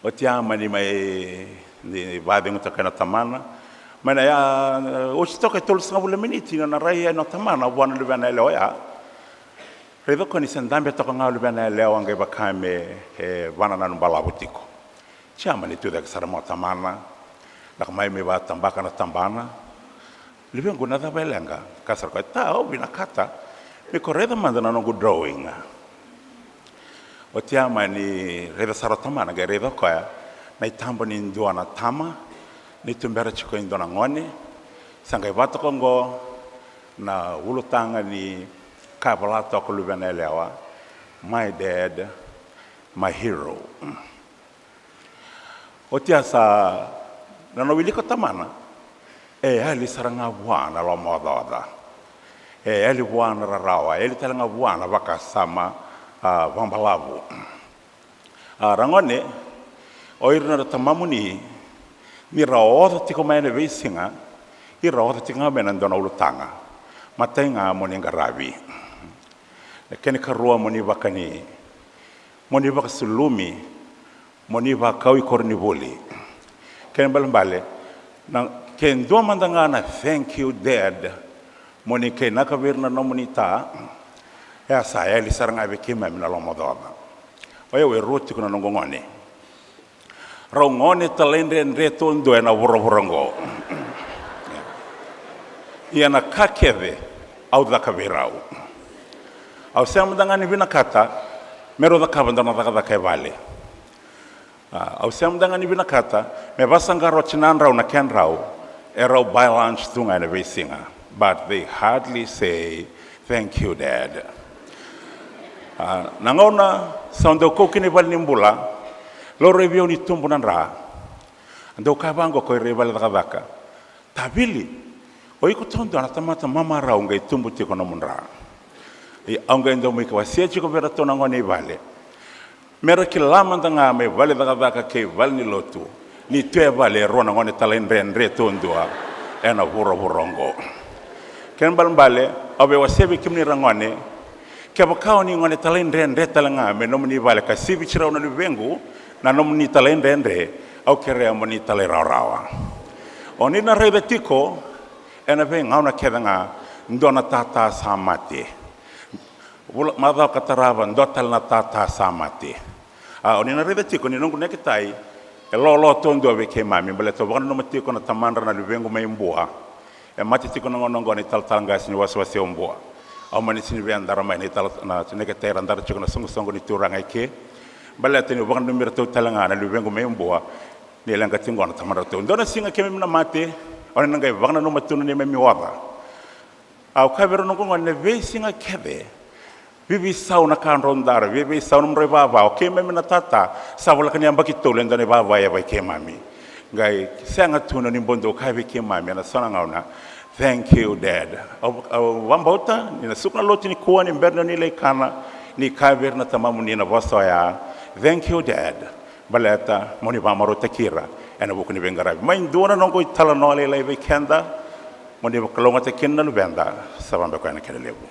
Oti ya mani mai ni vakacegu toka yani o tamana. Mai na ya oti toka e tolusagavulu na miniti na nona rai yani o tamana vua na luvena yalewa oya. Raica o koya ni se dabe toka ga o luvena yalewa qai vaka me e vakanananu balavu tiko. Oti ya mani tucake sara mai o tamana, lako mai me vakatabaka na tabana. Luvequ, na cava e leqa? Kaya sara o koya, ta, au vinakata me ko raica mada na noqu drawing. Oti ya mani raica sara o tamana, qai raica o koya na itaba ni dua na tama ni tubera tiko e dua na gone. Sa qai vata ko oqo na ulutaga ni ka e vola toka o luvena yalewa, "My dad, my hero." Oti ya sa na nona wilika o tamana, e yali sara ga vua na lomaocaoca, e yali vua na rarawa, e yali tale ga vua na vakasama, a, vakabalavu. A, ragone, o ira na tamamuni, ni ra oca tiko mai ena veisiga, ira oca tiko ga mai na dua na ulutaga. Matai ga mo ni qaravi. Na kena ikarua mo ni vakani, mo ni vakasulumi, mo ni vakau i koronivuli. Kena ibalebale, na, ke dua mada ga na "Thank you, Dad", mo ni kainaka vei ira na nomuni ta, e a sa yali sara ga vei keimami na lomaocaoca. O yau e rua tiko na noqu gone. Rau gone talaidredre duadua ena vuravura oqo. Ia na ka kece au caka vei rau, au sega mada ga ni vinakata me rau cakava dua na cakacaka e vale. A, au sega mada ga ni vinakata me vasaqara o tinadrau na kedrau, e rau buy lunch tu ga ena veisiga. But they hardly say, "Thank you, Dad." A, na gauna sa dau kau kina i valenibula, laurai vei au ni tubu na dra, dau kaya vaqo ko ira i vale cakacaka, "Tavili, o iko taudua na tamata mamarau qai tubu tiko nomu dra." Ia au qai dau mai wasea tiko vei iratou na gone i vale, me ra kila mada ga mai vale cakacaka kei vale ni lotu, ni tu e vale e rua na gone talaidredre duadua ena vuravura oqo. Kena ibalebale, au via wasea vei kemuni ra gone, kevaka o ni gone talaidredre tale ga me nomuni vale ka sivi tiko rau na luvequ na nomuni talaidredre, au kerea mo ni talairawarawa. O ni na raica tiko ena veigauna kece ga dua na tata sa mate. Vula, macawa ka tarava, dua tale na tata sa mate. A, o ni na raica tiko ni noqu neketai e loaloa duadua vei keimami, baleta au vakananuma tiko na tamadra na luvequ mai Bua. E mate tiko na gauna oqo na italatala qase ni wasewase o Bua. Au mani sini via dara mai na itala, na neketai era dara tiko na soqosoqo ni turaga eke. Baleta niu vakananumi iratou tale ga na luvequ mai Bua, ni leqa tiko qo na tamadratou. Dua na siga keimami na mate, o ni na qai vakananuma tu na neimami oca. Au kaya vei ira noqu gone, na veisiga kece, veiveisau na ka drau dara, veiveisau nomudrau ivava. O keimami na tata, sa voleka ni yabaki tolu e dua na ivava e yavai keimami. Qai sega tu na ni bau dau kaya vei keimami ena so na gauna, "Thank you, Dad." Au, au vakabauta ni na suka na lotu nikua ni bera ni o ni lai kana, ni kaya vei ira na tamamuni na vosa oya, "Thank you, Dad." Baleta mo ni vakamarautaki ira ena vuku ni veiqaravi. Mai dua na noqu italanoa lailai vei keda, mo ni vakalougatataka kina na luveda. Sa vabeka ena kena levu.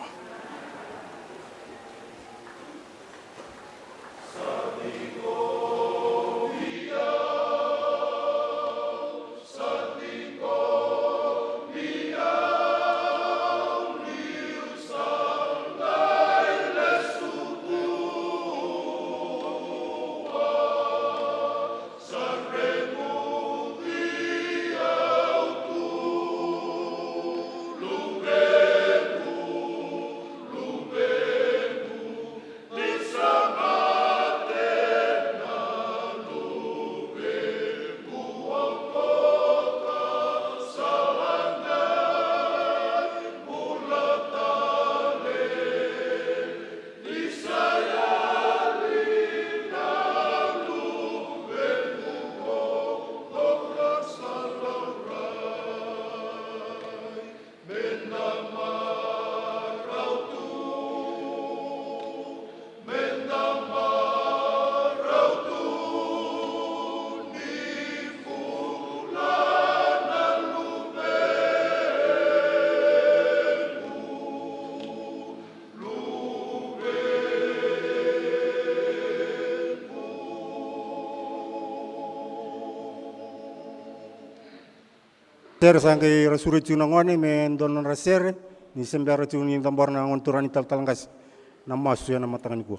Sere sa qai ra sureti tiko na gone me dua na nodra sere, ni se bera tiko ni cabora na gone turaga ni talatala qase na masu ena mataka nikua.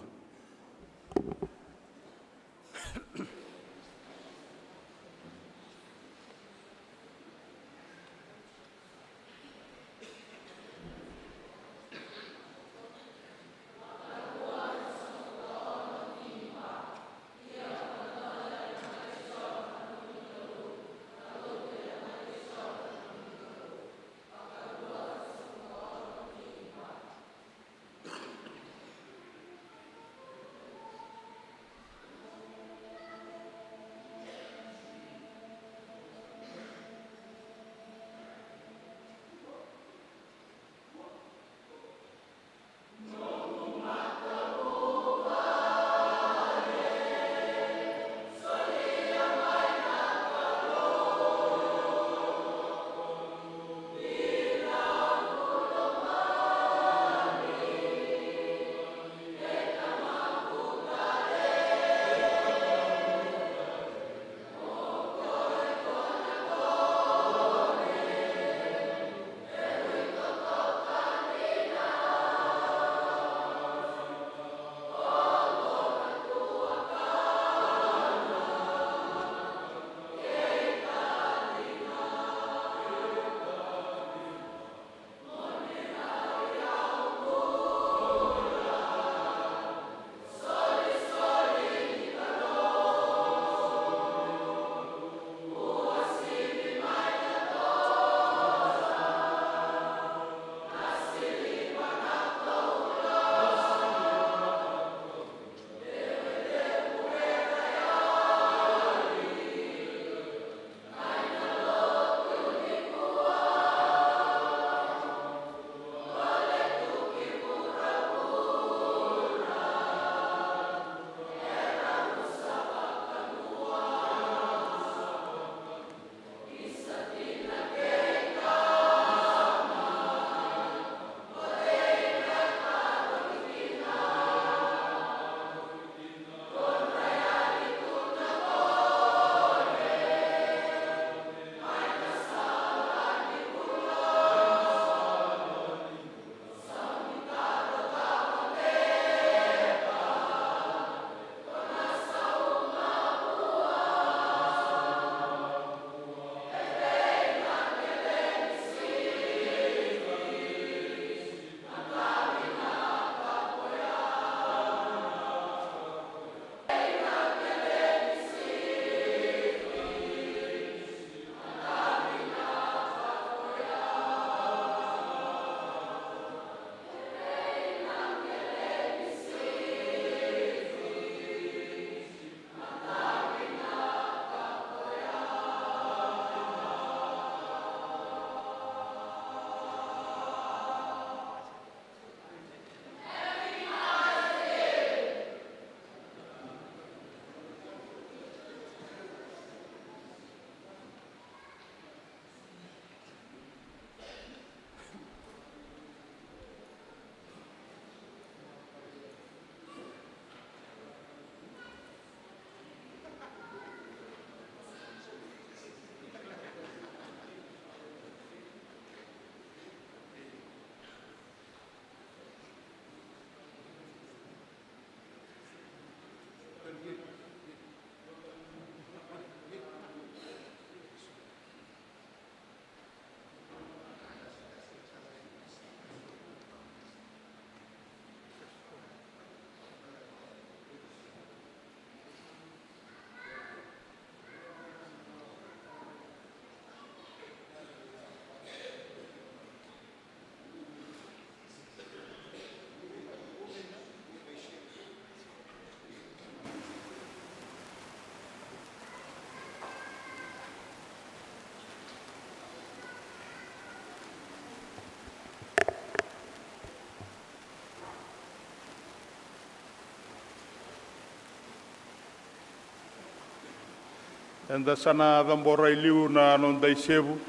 Eda sa na cabora i liu na noda isevu,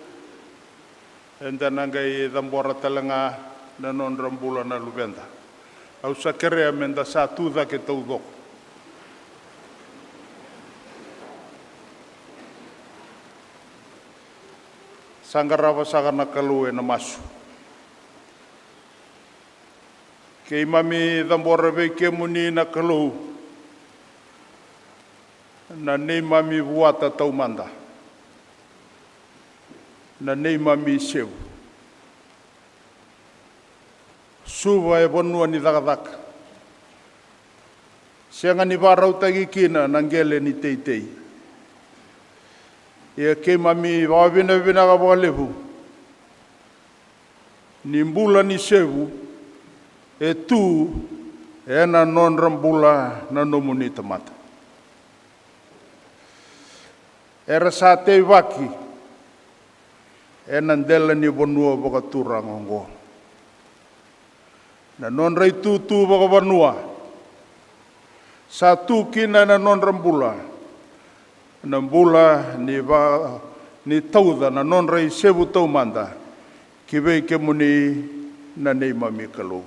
eda na qai cabora tale ga na nodra bula na luveda. Au sa kerea meda sa tu cake taucoko. Sa qarava saka na Kalou ena masu. Keimami cabora vei kemuni na Kalou na neimami vuata taumada, na neimami isevu. Suva e vanua ni cakacaka. Sega ni vakarautaki kina na qele ni teitei. Ia keimami vakavinavinaka vakalevu ni bula ni sevu e tu ena nodra bula na nomuni tamata. Era sa teivaki ena dela ni vanua vakaturaga oqo. Na nodra itutu vakavanua sa tu kina ena nodra bula na bula ni va ni tauca na nodra isevu taumada ki vei kemuni na neimami Kalou.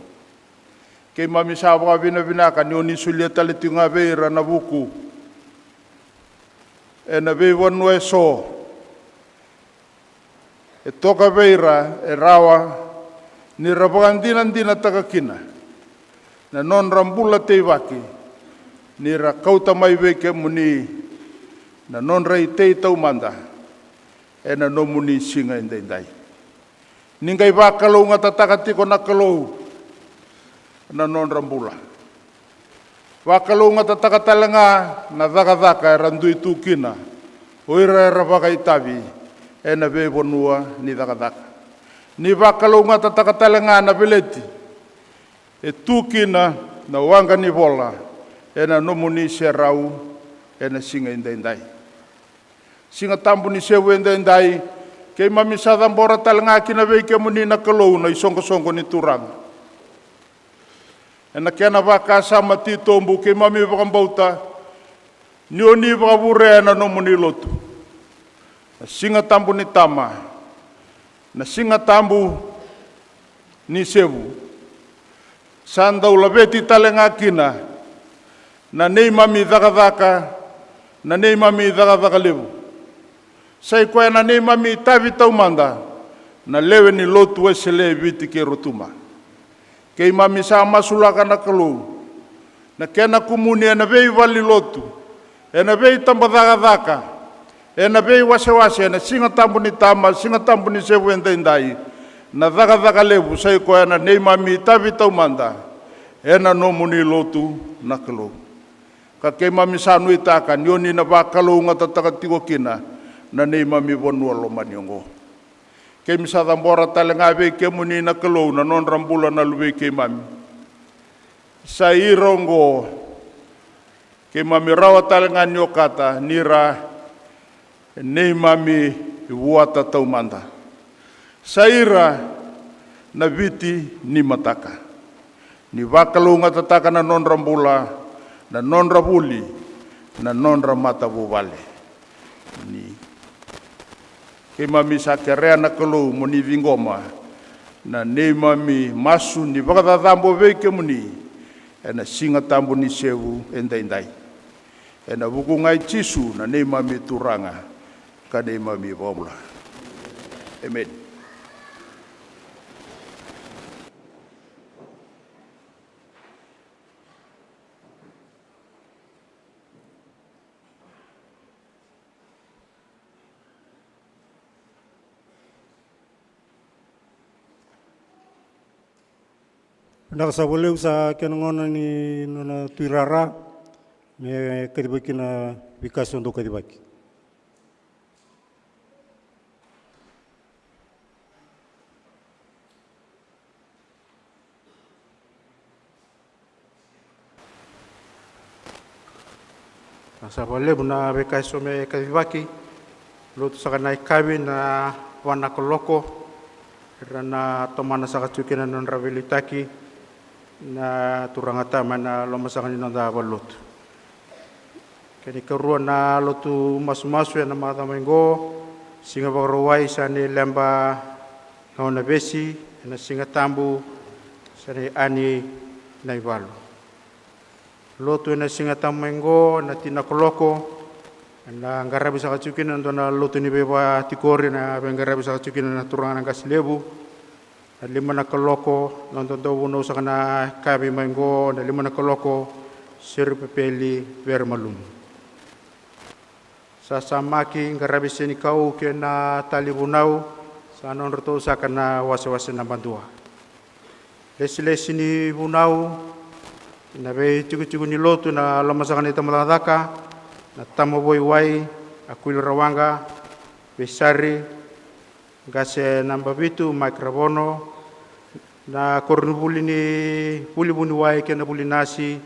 Keimami sa vakavinavinaka ni oni solia tale tiko ga vei ira na vuku ena veivanua eso e toka vei ira e rawa ni ra vakadinadinataka kina na nodra bula teivaki, ni ra kauta mai vei kemuni na nodra itei taumada ena nomuni siga edaidai. Ni qai vakalougatataka tiko na Kalou na nodra bula. Vakalougatataka tale ga na cakacaka era dui tu kina o ira era vakaitavi ena veivanua ni cakacaka. Ni vakalougatataka tale ga na veleti e tu kina na waqa ni vola ena nomuni serau ena siga edaidai. Siga Tabu ni sevu edaidai, keimami sa cabora tale ga kina vei kemuni na Kalou na isoqosoqo ni Turaga. Ena kena vakasama titobu keimami vakabauta ni oni vakavurea na nomuni lotu. Na Siga Tabu ni Tama, na Siga Tabu ni sevu, sa dau laveti tale ga kina na neimami cakacaka, na neimami cakacaka levu. Sa i koya na neimami itavi taumada na lewe ni lotu Wesele e Viti kei Rotuma. Keimami sa masulaka na Kalou na kena kumuni ena veivale ni lotu, ena veitabacakacaka, ena veiwasewase, ena Siga Tabu ni Tama, Siga Tabu ni sevu edaidai. Na cakacaka levu sa i koya na neimami itavi taumada ena nomuni lotu na Kalou. Ka keimami sa nuitaka ni oni na vakalougatataka tiko kina na neimami vanua lomani oqo. Keimami sa cabora tale ga vei kemuni na Kalou na nodra bula na luvei keimami. Sa ira oqo keimami rawa tale ga ni okata ni ra neimami vuata taumada. Sa ira na Viti ni mataka. Ni vakalougatataka na nodra bula, na nodra vuli, na nodra matavuvale. Ni keimami sa kerea na Kalou mo ni ciqoma na neimami masu ni vakacacabo vei kemuni ena Siga Tabu ni sevu edaidai. Ena vuku ga i Jisu na neimami Turaga ka neimami Vakabula. Emeni. Vinaka saka vakalevu, sa kena gauna ni nona tuirara me kacivaki na veika sa dau kacivaki. Na sa vakalevu na veika eso me kacivaki. Lotu saka na ikavi na va na kaloko, era na tomana saka tiko kina na nodra veiliutaki na turaga tama ena loma saka ni noda valenilotu. Kena ikarua na lotu masumasu ena macawa mai qo, Siga Vakarauwai, sa na ileba na Onavesi, ena Siga Tabu sa na iani na ivalu. Lotu ena Siga Tabu mai qo na tini na kaloko, ena qaravi saka tiko kina e dua na lotu ni veivatikori, na veiqaravi saka tiko kina na turaga na qase levu. Na lima na kaloko, na noda dauvunau saka na yakavi mai qo, na lima na kaloko, Serupepeli Veremalumu. Sasamaki, qaravi senikau kei na tali vunau, sa nodratou saka na wasewase naba dua. Lesilesi ni vunau, na veitikotiko ni lotu, na lomasaka ni tabacakacaka, na tama voiwai, a Kuili Rawaqa, Veisari, qase naba vitu, Mike Ravono, na koronivuli ni vuli vuniwai kei na vuli nasi,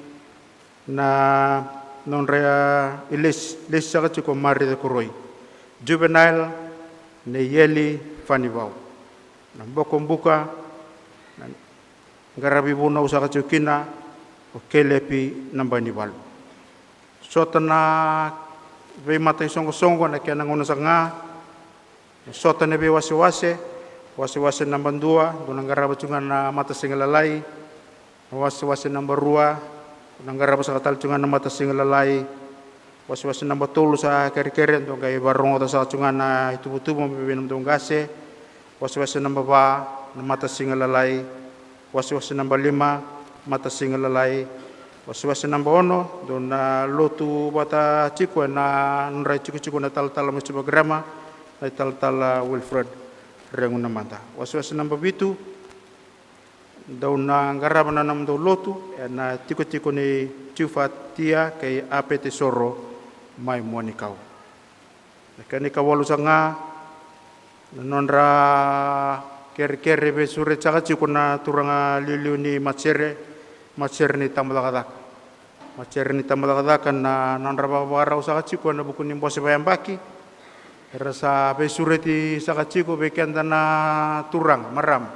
na nodra ilesi, lesi saka tiko Marica Koroi. Juvenile, Neieli Fanivau. Na bokobuka, na qaravi vunau saka tiko kina o Kelepi Nabanivalu. Sota na veimata isoqosoqo na kena gauna saka ga, na sota na veiwasewase, wasewase naba dua, dou na qarava tiko ga na matasiga lalai, na wasewase naba rua, dou na qarava saka tale tiko ga na matasiga lalai, wasewase naba tolu sa kerekere, dou qai vakarogoca saka tiko ga na ituvatuva mai vei nomudou qase, wasewase naba va, na matasiga lalai, wasewase naba lima, matasiga lalai, wasewase naba ono, dou na lotu vata tiko ena nodra itikotiko na talatala mai Suva Grammar, na italatala Wilfred Regu Namada. Wasewase naba vitu, dou na qarava na nomudou lotu ena tikotiko ni Tiufatia kei Apetesoro mai Muanikau. Na kena ikawalu saka ga, na nodra kerekere veisureti saka tiko na turaga liuliu ni matasere, matasere ni tabacakacaka. Matasere ni tabacakacaka na nodra vakavakarau saka tiko ena vuku ni bose vakayabaki. Era sa veisureti saka tiko vei keda na turaga, marama,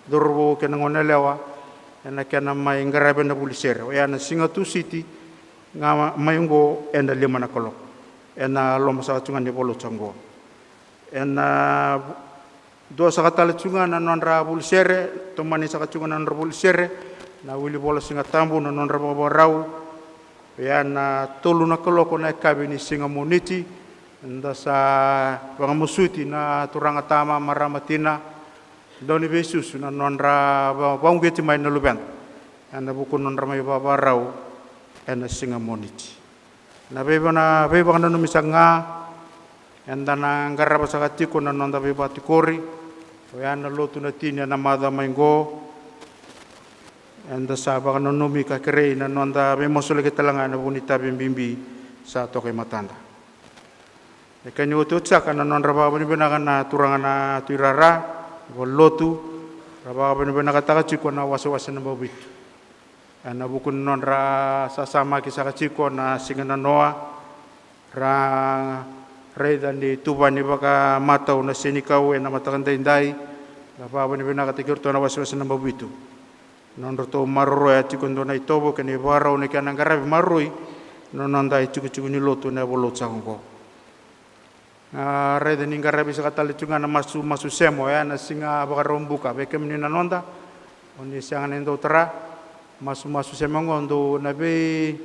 cauravou kei na goneyalewa, ena kena mai qaravi na vuli sere. Oya na Siga Tusiti ga mai qo ena lima na kaloko. Ena loma saka tiko ga ni valotu saka qo. Ena dua saka tale tiko ga na nodra vuli sere, tomani saka tiko ga na nodra vuli sere, na Wilivola Siga Tabu, na nodra vakavakarau. Oya na tolu na kaloko na yakavi ni siga Moniti, eda sa vakamasuti na turaga tama, marama tina, dau ni veisusu na nodra va-, vauqeti mai na luveda. Ena vuku na nodra mai vakavakarau ena siga Moniti. Na veiva-, na veivakananumi saka ga, eda na qarava saka tiko na noda veivatikori, oya na lotu na tini ena macawa mai qo, eda sa vakananumi ka kerei na noda veimasulaki tale ga ena vuku ni itavi bibi sa toka e matada. E kena iotioti saka na nodra vakavinavinaka na turaga na Tui Rara, valotu, ra vakavinavinakataka tiko na wasewase naba vitu. Ena vuku ni nodra sasamaki saka tiko na siga nanoa, ra raica ni tuvani vakamatau na senikau ena mataka daidai, ra vakavinavinakataki iratou na wasewase naba vitu. Nodratou maroroya tiko e dua na itovo kei na ivakarau na kena qaravi maroroi na noda itikotiko ni lotu ena valotu saka oqo. A, raica ni qaravi saka tale tiko ga na masumasu sema, oya na Siga Vakaraubuka. Vei kemuni na noda, o ni sega ni dau tara, masumasu sema oqo dou na veitekivu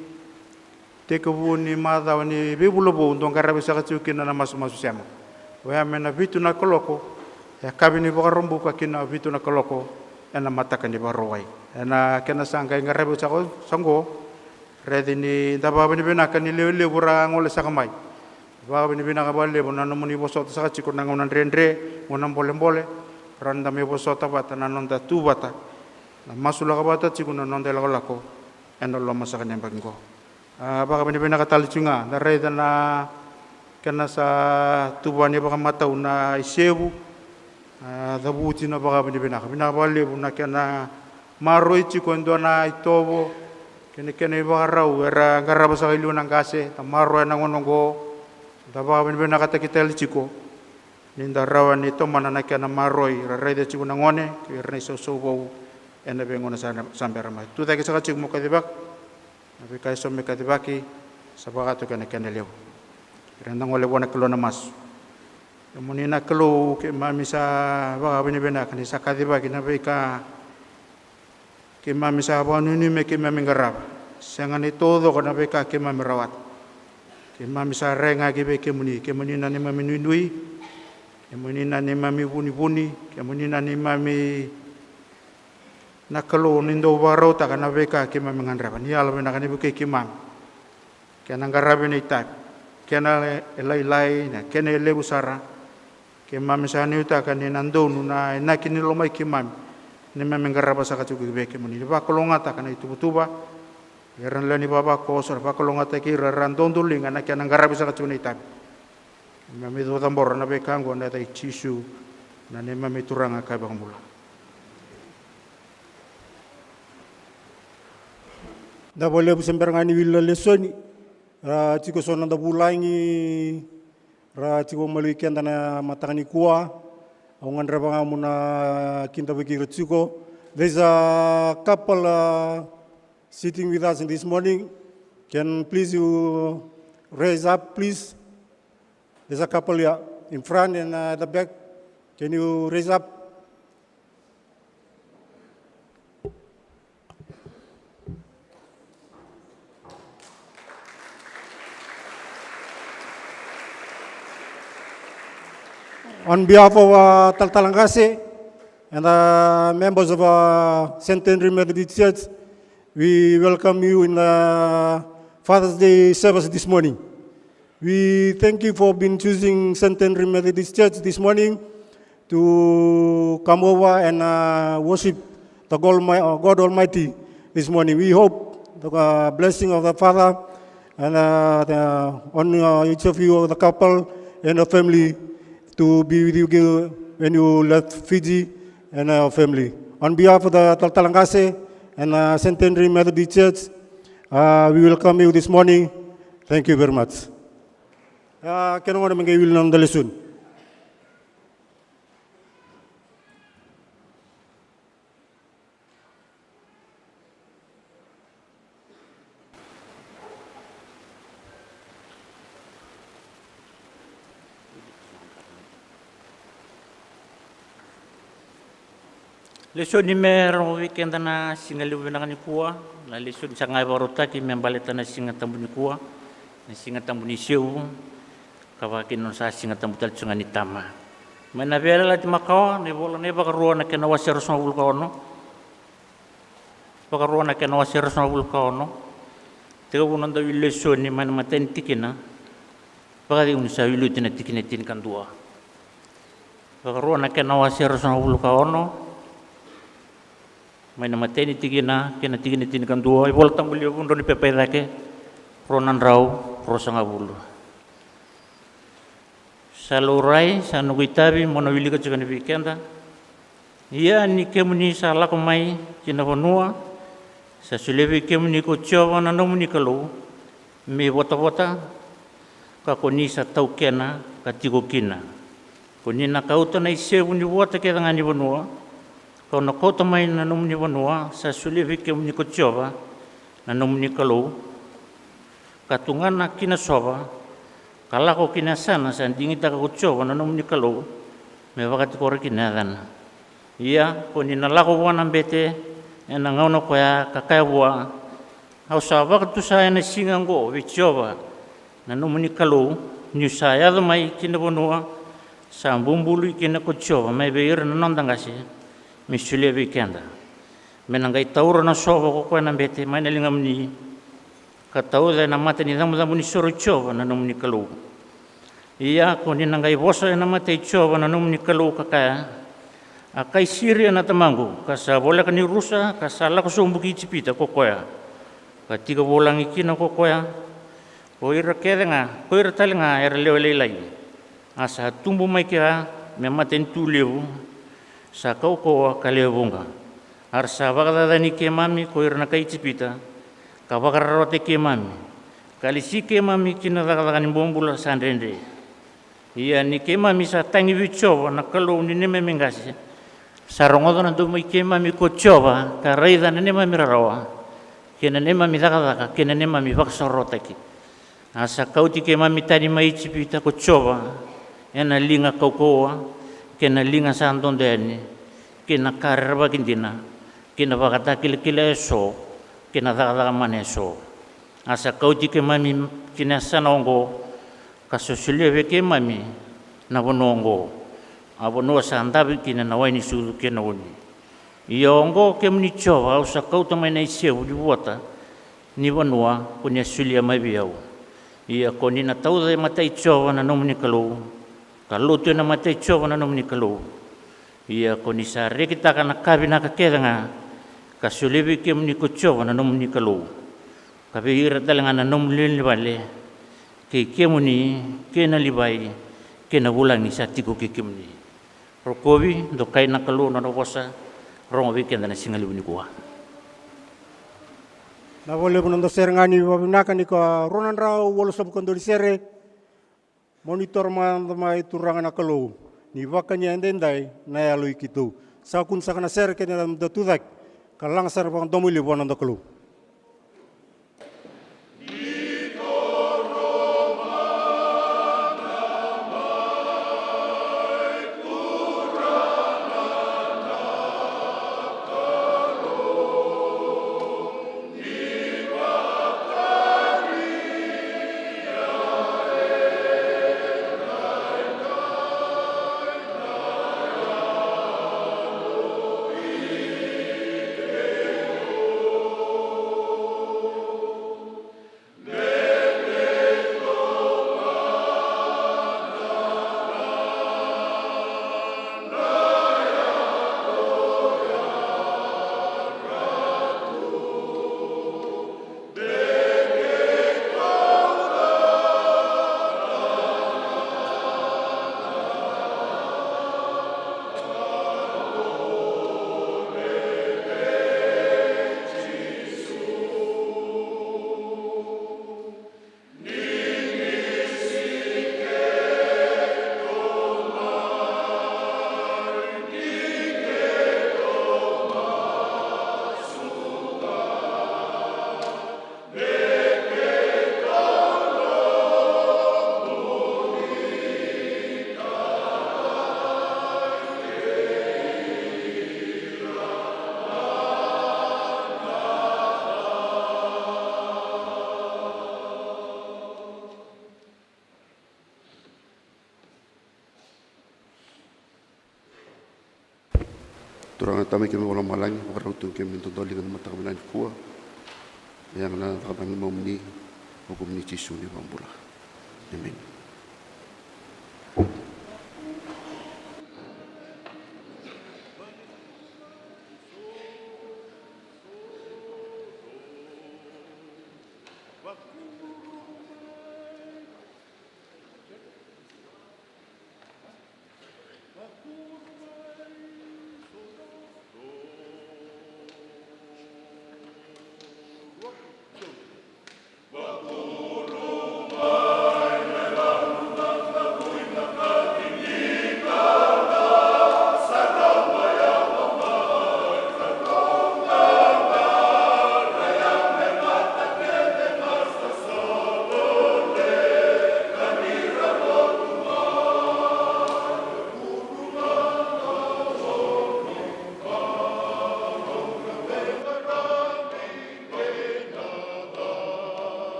ni macawa ni veivula vou dou qaravi saka tiko kina na masumasu sema. Oya mai na vitu na kaloko yakavi ni Vakaraubuka ki na vitu na kaloko ena mataka ni Vakarauwai. Ena kena sa qai qaravi saka, saka oqo, raici ni da vakavinavinaka ni lewe levu ra gole saka mai. Vakavinavinaka vakalevu na nomuni vosota saka tiko na gauna dredre, gauna bolebole, ra da mai vosota vata na noda tu vata, na masulaka vata tiko na noda ilakolako ena loma saka ni yabaki qo. A, vakavinavinaka tale tiko ga, da raica na kena sa tuvani vakamatau na isevu, a, cavuti na vakavinavinaka. Vinaka vakalevu na kena maroroi tiko e dua na itovo kei na kena ivakarau era qarava saka e liu na qase, da maroroya ena gauna oqo, da vakavinavinakataki tale tiko ni da rawa ni tomana na kena maroroi, ra raica tiko na gone kei ira na isausau vou ena veigauna sa, sa bera mai. Tucake saka tiko mo kacivaka na veika eso me kacivaki, Sa vakatoka na kena levu. Ira na gole vua na Kalou na masu. Kemuni na Kalou, keimami sa vakavinavinaka ni sa kacivaki na veika keimami sa vakanuinui me keimami qarava. Sega ni taucoko na veika keimami rawata. Keimami sa regaki vei kemuni, kemuni na neimami nuinui, kemuni na neimami vunivuni, kemuni na neimami na Kalou ni dau vakarautaka na veika keimami gadreva. Ni yalovinaka ni vukei keimami. Kena qaravi na itavi, kena e lailai, na kena e levu sara. Keimami sa nuitaka ni na donu na inaki ni lomai keimami, neimami qarava saka tiko vei kemuni. Ni vakalougatataka na ituvatuva, era na lewe ni vavakoso, era vakalougatataki ira, era dodoliga na kena qaravi saka tiko na itavi. Keimami cabora na veika oqo ena yaca i Jisu, na neimami Turaga ka iVakabula. Da vakalevu se bera ga ni wili na lesoni, ra tiko so na da vulagi, ra tiko maliwai keda na mataka nikua. Au gadreva ga mo na kidavaki ira tiko. There's a couple uh, sitting with us this morning. Can please you raise up, please? There's a couple here in front and uh, at the back. Can you raise up? On behalf of uh, Talatala Qase and the members of uh, Saint Henry Methodist Church, we welcome you in the Father's Day service this morning. We thank you for being choosing Saint Henry Methodist Church this morning to come over and uh, worship the God, Almi- uh, God Almighty this morning. We hope the uh, blessing of the Father and uh, the, on uh, each of you, the couple and the family, to be with you when you left Fiji and our family. On behalf of the Talatala Qase and uh, Saint Henry Methodist Church, uh, we welcome you this morning. Thank you very much. Uh, kena gona me qai wili na noda lesoni. Lesoni me rogo vei keda na siga levu vinaka nikua. Na lesoni sa qai vakarautaki me baleta na Siga Tabu nikua, na Siga Tabu ni Siu, ka vaka kina sa Siga Tabu tale tu ga ni Tama. Mai na Veiyalayalati Makawa, na ivola na iVakarua na kena wase ruasagavulu ka ono. Vakarua na kena wase ruasagavulu ka ono. Tekivu na noda wili lesoni mai na imatai ni tikina, vakacegu ni sa wili oti na tikina e tinikadua. Vakarua na kena wase ruasagavulu ka ono, mai na imatai ni tikina kei na tikina e tinikadua. iVola Tabu Levu, drau ni pepa i cake, rua na drau ruasagavulu. Sa laurai, sa noqu itavi mo na wilika tiko yani vei keda. Ia ni kemuni sa lako mai ki na vanua sa solia vei kemuni ko Jiova na nomuni Kalou me ivotavota, ka ko ni sa taukena ka tiko kina. Ko ni na kauta na isevu ni vota kece ga ni vanua, kau na kauta mai na nomuni vanua sa solia vei kemuni ko Jiova na nomuni Kalou, ka tugana ki na sova, ka lako ki na yasana sa digitaka ko Jiova na nomuni Kalou me vakatikora kina na yacana. Ia ko ni na lako vua na bete ena gauna koya ka kaya vua, au sa vakatusa ena siga oqo vei Jiova na nomuni Kalou, niu sa yaco mai ki na vanua sa bubului kina ko Jiova mai vei ira na noda qase me solia vei keda, me na qai taura na sova ko koya na bete mai na ligamuni, ka tauca ena mata ni cabocabo ni soro i Jiova na nomuni Kalou. Ia ko ni na qai vosa ena mata i Jiova na nomuni Kalou ka kaya, a kai Siria na tamaqu, ka sa voleka ni rusa, ka sa lako sobu ki Ijipita ko koya, ka tiko vulagi kina ko koya, ko ira kece ga, ko ira tale ga era lewe lailai. A sa tubu mai kea me matanitu levu, sa kaukauwa ka lewe vuqa. A ra sa vakacacani keimami ko ira na kai Ijipita, ka vakararawataki keimami, ka lesi keimami ki na cakacaka ni bobula sa dredre. Ia ni keimami sa tagi vei Jiova na Kalou ni neimami qase, sa rogoca na domo i keimami ko Jiova, ka raica na neimami rarawa, kei na neimami cakacaka, kei na neimami vakasaurarataki. A sa kauti keimami tani mai Ijipita ko Jiova, ena liga kaukauwa, kei na liga sa dodo yani, kei na ka rerevaki dina, kei na vakatakilakila eso, kei na cakacaka mana eso. A sa kauti keimami ki na yasana oqo, ka sosolia vei keimami na vanua oqo, a vanua sa davi kina na wai ni sucu kei na oni. Ia oqo, kemuni Jiova, au sa kauta mai na isevu ni vuata ni vanua ko ni a solia mai vei au. Ia ko ni na tauca e matai Jiova na nomuni Kalou, ka lotu ena matai Jiova na nomuni Kalou. Ia ko ni sa rekitaka na ka vinaka kece ga, ka solia vei kemuni ko Jiova na nomuni Kalou, ka vei ira tale ga na nomuni lewe ni vale, kei kemuni, kei na Livai, kei na vulagi sa tiko kei kemuni. Rokovi, dokai na Kalou na nona vosa, rogo vei keda na siga levu nikua. Na vakalevu na dau sere ga ni vakavinaka ni ka rua na drau walusagavulu ka dua ni sere. Mo ni toro mada mai Turaga na Kalou, ni vakania edaidai na yalo i keitou. Sa kua ni saka na sere kei na da tucake, ka laga sara vakadomoilevu vua na noda Kalou. Turaga na Tamai keimami vakalomalagi, vakarau tu keimami dodoliga na mataka vinaka nikua. Ia na cakacaka ni nomuni, o komuni Jisu na iVakabula. Emeni.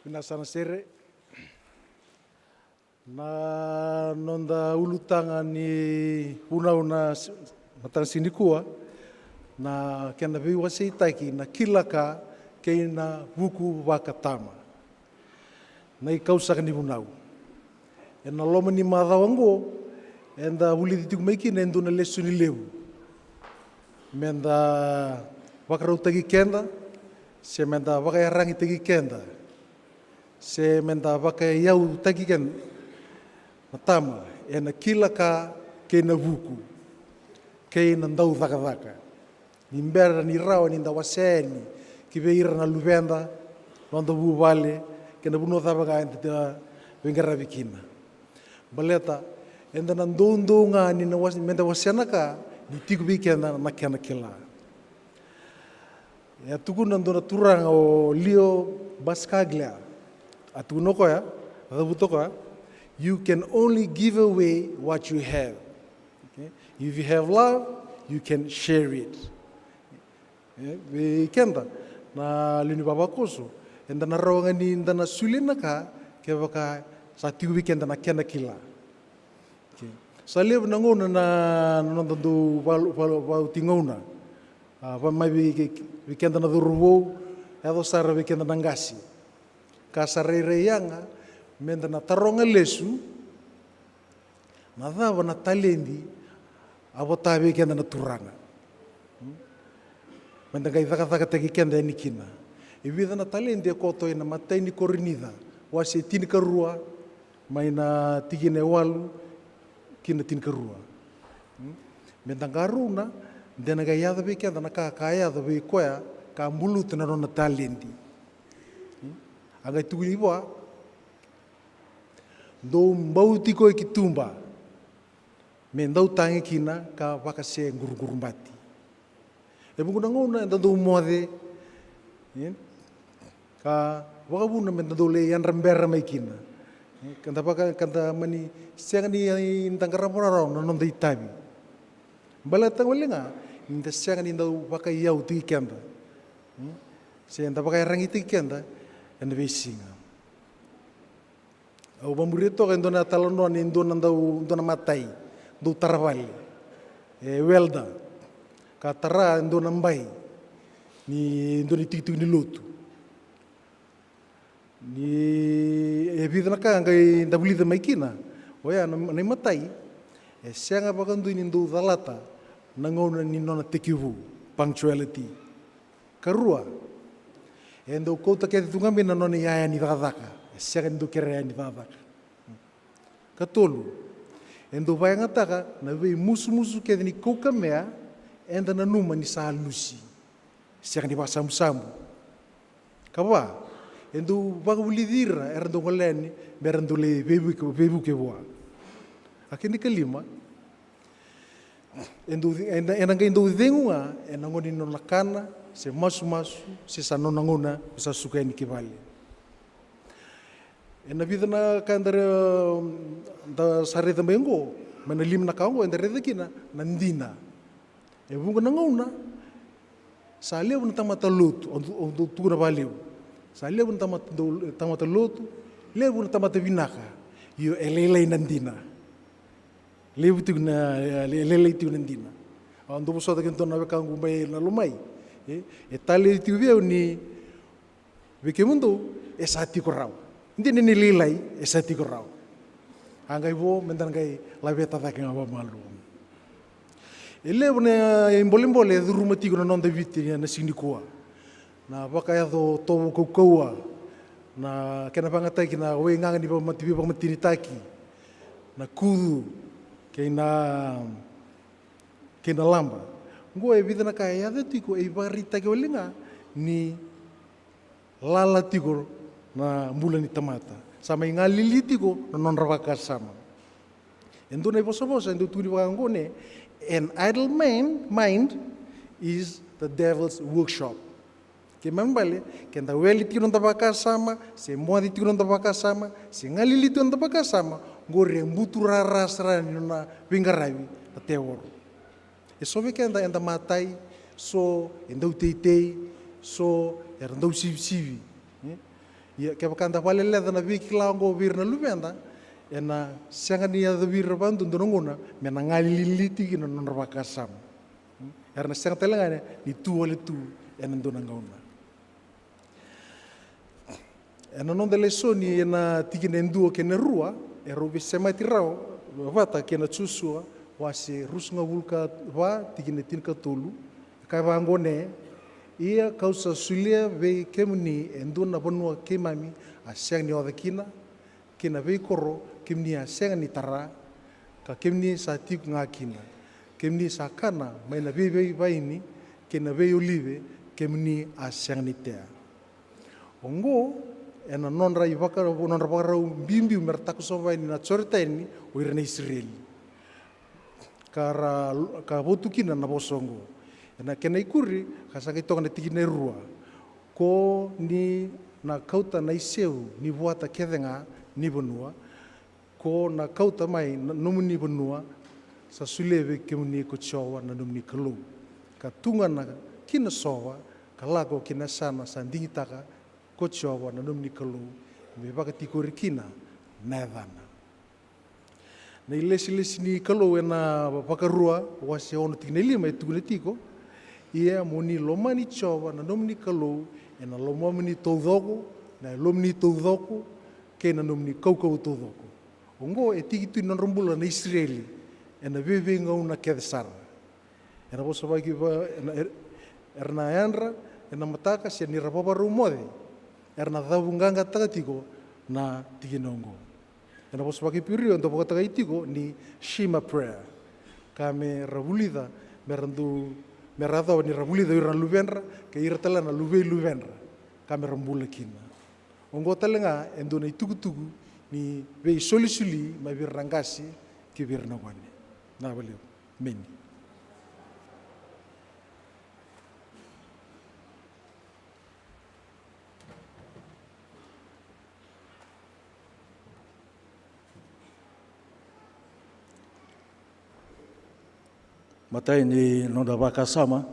Vinaka sara na sere. Na noda ulutaga ni vunau na s-, na tara siga nikua, na kena veiwaseitaki na kila ka kei na vuku vakatama. Na ikau saka ni vunau. Ena loma ni macawa oqo, eda vulici tiko mai kina e dua na lesoni levu. Meda vakarautaki keda, se meda vakaiyaragitaki keda, se meda vakaiyautaki keda na tama, ena kila ka kei na vuku, kei na dau cakacaka. Ni bera ni rawa ni da wasea yani ki vei ira na luveda, noda vuvale, kei na vanua cava ga eda veiqaravi kina. Baleta, eda na doudou ga ni na was-, meda wasea na ka, ni tiko vei keda na kena kila. E a tukuna dua na turaga o Leo Buscaglia. A tukuna o koya, a cavuta o koya, "You can only give away what you have." Okay? If you have love, you can share it. E, vei keda na lewe ni vavakoso, eda na rawa ga ni da na solia na ka kevaka sa tiko vei keda na kena kila. Okay. Sa levu na gauna na, na noda dau val-, val-, valuti gauna. A, va mai vei, vei keda na cauravou, yaco sara vei keda na qase. Ka sa rairai yaga, meda na taroga lesu, na cava na taledi a vota vei keda na Turaga. Hmm? Meda qai cakacakataki keda yani kina. E vica na taledi e koto ena imatai ni Korinica, wase tinikarua, mai na tikina e walu ki na tinikarua. Hmm? Meda qarauna, de na qai yaco vei keda na ka ka yaco vei koya ka buluta na nona taledi. Hmm? A qai tukuni vua, dou bauti koya ki tuba, me dau tagi kina ka vakase quruqurubati. E vuqa na gauna eda dau moce, e? Ka vakavuna meda dau lai yadra bera mai kina. E, ka da vaka, ka da mani sega ni da qarava rawa na noda itavi. Baleta wale ga, ni da sega ni dau vakaiyautaki keda. E? Se da vakaiyaragitaki keda, ena veisiga. Au vamuria toka e dua na talanoa ni dua na dau, dua na matai, dau tara vale. E welder. Ka tara e dua na bai ni dua na itikotiko ni lotu. Ni e vica na ka qai da vulica mai kina. Oya na, na imatai, e sega vakadua ni dau calata na gauna ni nona tekivu, punctuality. Karua, e dau kauta kece tu ga mai na nona iyaya ni cakacaka. E sega ni dau kerea ni cakacaka. Katolu, e dau vakayagataka na veimusumusu kece ni kaukamea eda nanuma ni sa lusi. Sega ni vakasabusabu. Kava, e dau vakavulici ira era dau gole yani me ra dau lai veivuke, veivuke vua. A kena ikalima, e dau, ena, ena qai dau cegu ga ena gauna ni nona kana, se masumasu, se sa nona gauna me sa suka yani ki vale. Ena vica na ka eda re-, da sa raica mai oqo, mai na lima na ka oqo eda raica kina na dina. E vuqa na gauna, sa levu na tamata lotu, au dau, au dau tukuna vakalevu. Sa levu na tamata, dau, tamata lotu, levu na tamata vinaka. Io, e lailai na dina. Levu tiko na, e, le-, lailai tiko na dina. Au dau vosota kei dua na wekaqu mai na Lomai. E, e talei tiko vei au ni vei kemudou, e sa tiko rawa. Dina ni lailai, e sa tiko rawa. A qai vo, meda na qai laveta cake ga vakamalua. E levu na ibolebole e curuma tiko na noda Viti na siga nikua. Na vakayaco tovo kaukauwa, na kena vakayagataki na waigaga ni vakamati-, veivakamatenitaki, na kucu, kei na, kei na laba. Oqo e vica na ka e yaco tiko, e ivakaraitaki wale ga ni lala tiko na bula ni tamata. Sa mai galili tiko na nodra vakasama. E dua na ivosavosa e dau tukuni vaka oqo, ne, "An idle man, mind is the devil's workshop." Kena ibalebale, ke da wele tiko na noda vakasama, se moce tiko na noda vakasama, se galili tiko na noda vakasama, oqori e buturara sara ni nona veiqaravi na tevoro. E so vei keda eda matai, so e dau teitei, so era dau sivisivi. E? Ia kevaka da valeleca na veikila oqo vei ira na luveda, ena sega ni yaco vei ira vakadua dua na gauna me na galili tiko kina na nodra vakasama. Era na sega tale ga ni tu wale tu ena dua na gauna. Ena noda lesoni ena tikina e dua kei na rua, e rau veisemati rawa vata kei na Josua, wase ruasagavulu ka va, tikina e tinikatolu. E kaya vaqo: Ia ka'u sa solia vei kemuni e dua na vanua keimami a sega ni oca kina, kei na veikoro kemuni a sega ni tara, ka kemuni sa tiko ga kina. Kemuni sa kana mai na veivei vaini kei na veiolive, kemuni a sega ni tea. Oqo ena nodra ivaka, nodra vakarau biubiu me ra takosova yani na Joritani o ira na Isireli, ka ra, ka votu kina na vosa oqo. Ena kena ikuri ka sa qai toka na tikina e rua: Ko ni na kauta na iseu ni vuata kece ga ni vanua, ko na kauta mai na nomuni vanua sa solia vei kemuni ko Jiova na nomuni Kalou, ka tu ga na ki na sova, ka lako ki na yasana sa digitaka ko Jiova na nomuni Kalou me vakatikori kina na yacana. Na ilesilesi ni Kalou ena Vakarua wase ono tikina e lima e tukuna tiko: Ia mo ni lomani Jiova na nomuni Kalou ena lomamuni taucoko, na yalomuni taucoko, kei na nomuni kaukauwa taucoko. Oqo e tiki tu ni nodra bula na Isireli ena veiveigauna kece sara. Era vosavaki va-, ena, er-, era na yadra ena mataka se ni ra vavarau moce, era na cavuqaqataka tiko na tikina oqo. Ena vosa vakaIperiu e dau vakatokai tiko ni Shema prayer, ka me ra vulica, me ra dau, me ra yacova ni ra vulica o ira na luvedra kei ira tale na luvei luvedra, ka me ra bula kina. Oqo tale ga e dua na itukutuku ni veisolisoli mai vei ira na qase kei vei ira na gone. Na vale. Meni. Matai ni noda vakasama,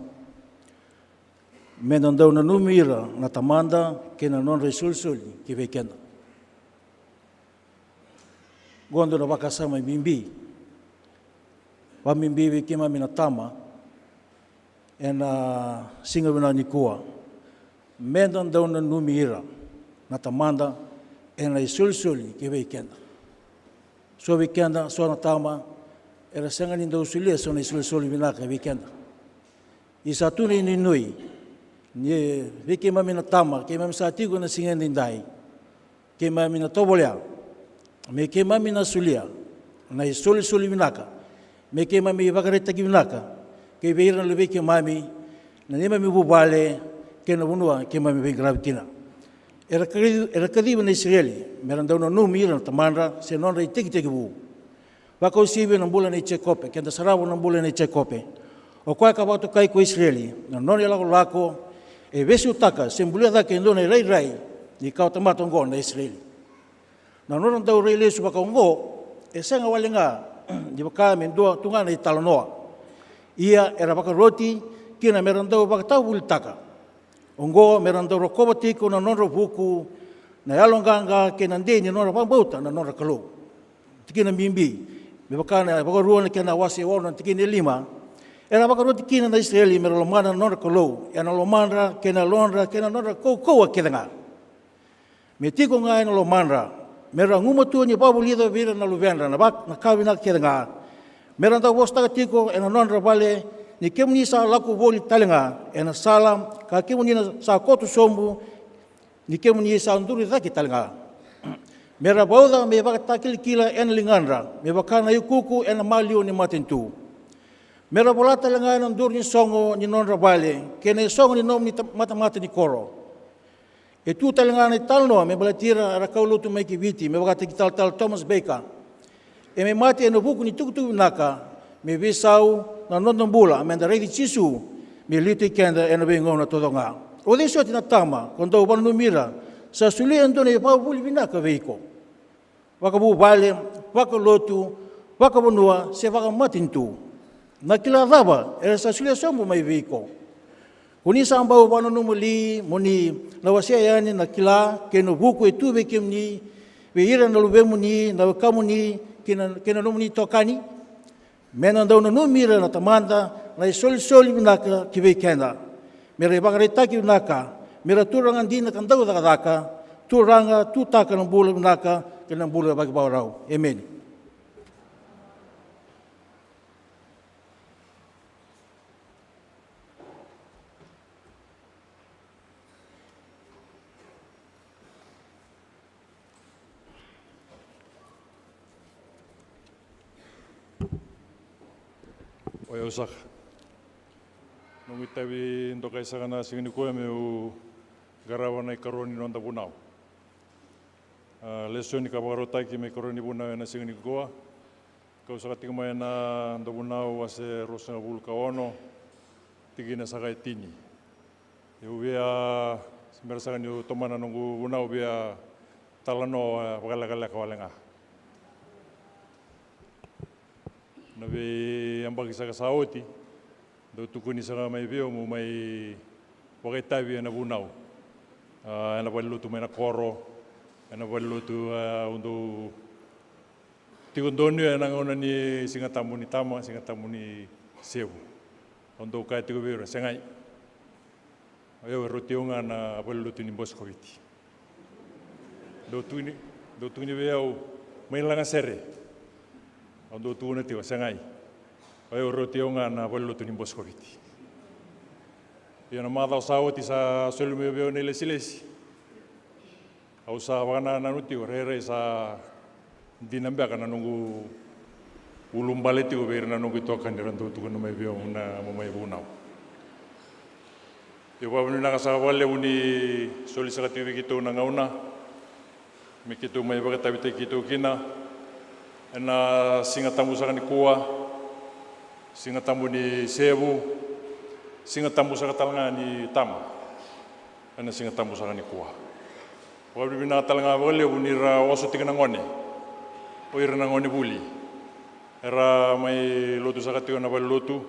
me da dau nanumi ira na Tamada kei na nodra isolisoli ki vei keda. Qo dua na vakasama bibi, vakabibi vei keimami na tama ena siga vinaka nikua. Me da dau nanumi ira na Tamada ena isolisoli ki vei keda. So vei keda, so na tama, era sega ni dau solia so na isolisoli vinaka vei keda. Ia sa tu na inuinui ni vei keimami na tama, keimami sa tiko ena siga edaidai, keimami na tovolea me keimami na solia na isolisoli vinaka, me keimami ivakaraitaki vinaka ki vei ira na luvei keimami, na neimami vuvale kei na vanua keimami veiqaravi kina. Era kaci-, era kacivi na Isireli me ra dau nanumi ira na tamadra se nodra itekitekivu. Vakauasivi na bula nei Jekope, ke da sarava na bula nei Jekope. O koya ka vakatokai ko Isireli, na nona ilakolako e veisautaka se bulia cake e dua na irairai ni kawatamata oqo na Isireli. Na nodra dau rai lesu vakaoqo e sega wale ga ni vaka me dua tu ga na italanoa. Ia era vakaroti kina me ra dau vakatavulitaka. Oqo me ra dau rokova tiko na nodra vuku, na yaloqaqa kei na dei ni nodra vakabauta na nodra Kalou. Tikina bibi, me vaka na Vakarua na kena wase ono na tikina e lima. Era vakaroti kina na Isireli me ra lomana na nodra Kalou ena lomadra kei na yalodra kei na nodra kaukauwa kece ga. Me tiko ga ena lomadra, me ra gumatua ni vakavulica vei ira na luvedra na vak-, na ka vinaka kece ga. Me ra dau vosataka tiko ena nodra vale ni kemuni sa lako voli tale ga ena sala, ka kemuni na sa koto sobu, ni kemuni sa duri cake tale ga. Me ra vauca me ivakatakilakila ena ligadra, me vaka na iukuuku ena maliwa ni matanitu. Me ra vola tale ga ena duru ni sogo ni nodra vale kei na isogo ni nomuni ta-, matamata ni koro. E tu tale ga na italanoa me baleti ira era kaulotu mai ki Viti, me vakataki talatala Thomas Baker. E me mate ena vuku ni tukutuku vinaka, me veisau na noda bula me da raici Jisu me liutaki keda ena veigauna taucoko ga. O cei soti na tama ko dau vakananumi ira sa solia e dua na ivakavuvuli vinaka vei iko, vakavuvale, vakalotu, vakavanua se vakamatanitu? Na kila cava era sa solia sobu mai vei iko? Ko ni sa bau vakananuma li mo ni na wasea yani na kila kei na vuku e tu vei kemuni, vei ira na luvemuni, na wekamuni, kei na, kei na nomuni itokani. Me na dau nanumi ira na Tamada na isolisoli vinaka ki vei keda, me ra ivakaraitaki vinaka, me ra turaga dina ka dau cakacaka. Turaga, tutaka na bula vinaka kei na bula vakaivakarau. Emeni. O yau saka. Noqu itavi dokai saka na siga nikua meu qarava na ikarua ni noda vunau. A, lesoni ka vakarautaki me ikarua ni vunau ena siga nikua. Kau saka tiko mai ena Dauvunau wase ruasagavulu ka ono, tikina saka e tini. Au via, se bera saka niu tomana noqu vunau, via talanoa vakalekaleka wale ga. Na veiyabaki saka sa oti, dau tukuni saka mai vei au meu mai vakaitavi ena vunau. A, ena valenilotu mai na koro, ena valenilotu, a, au dau tiko donuya ena gauna ni Siga Tabu ni Tama, Siga Tabu ni Sevu. Au dau kaya tiko vei ira, segai. O yau e rauti au ga na valenilotu ni Bose ko Viti. Dau tukuni, dau tukuni vei au, mai lagasere. Au dau tukuna tiko, segai. O yau e rauti au ga na valenilotu ni Bose ko Viti. Ia na macawa sa oti sa soli mai vei au na ilesilesi. Au sa vakanananu tiko, rairai sa dina beka na noqu ulubale tiko vei ira na noqu itokani era dau tukuna mai vei au na meu mai vunau. Io, vakavinavinaka saka vakalevu ni soli saka tiko vei keitou na gauna me keitou mai vakaitavitaki keitou kina ena Siga Tabu saka nikua, Siga Tabu ni Sevu, Siga Tabu saka tale ga ni Tama. Ena Siga Tabu saka nikua. Vakavinavinaka tale ga vakalevu ni ra oso tiko na gone, o ira na gone vuli era mai lotu saka tiko na valenilotu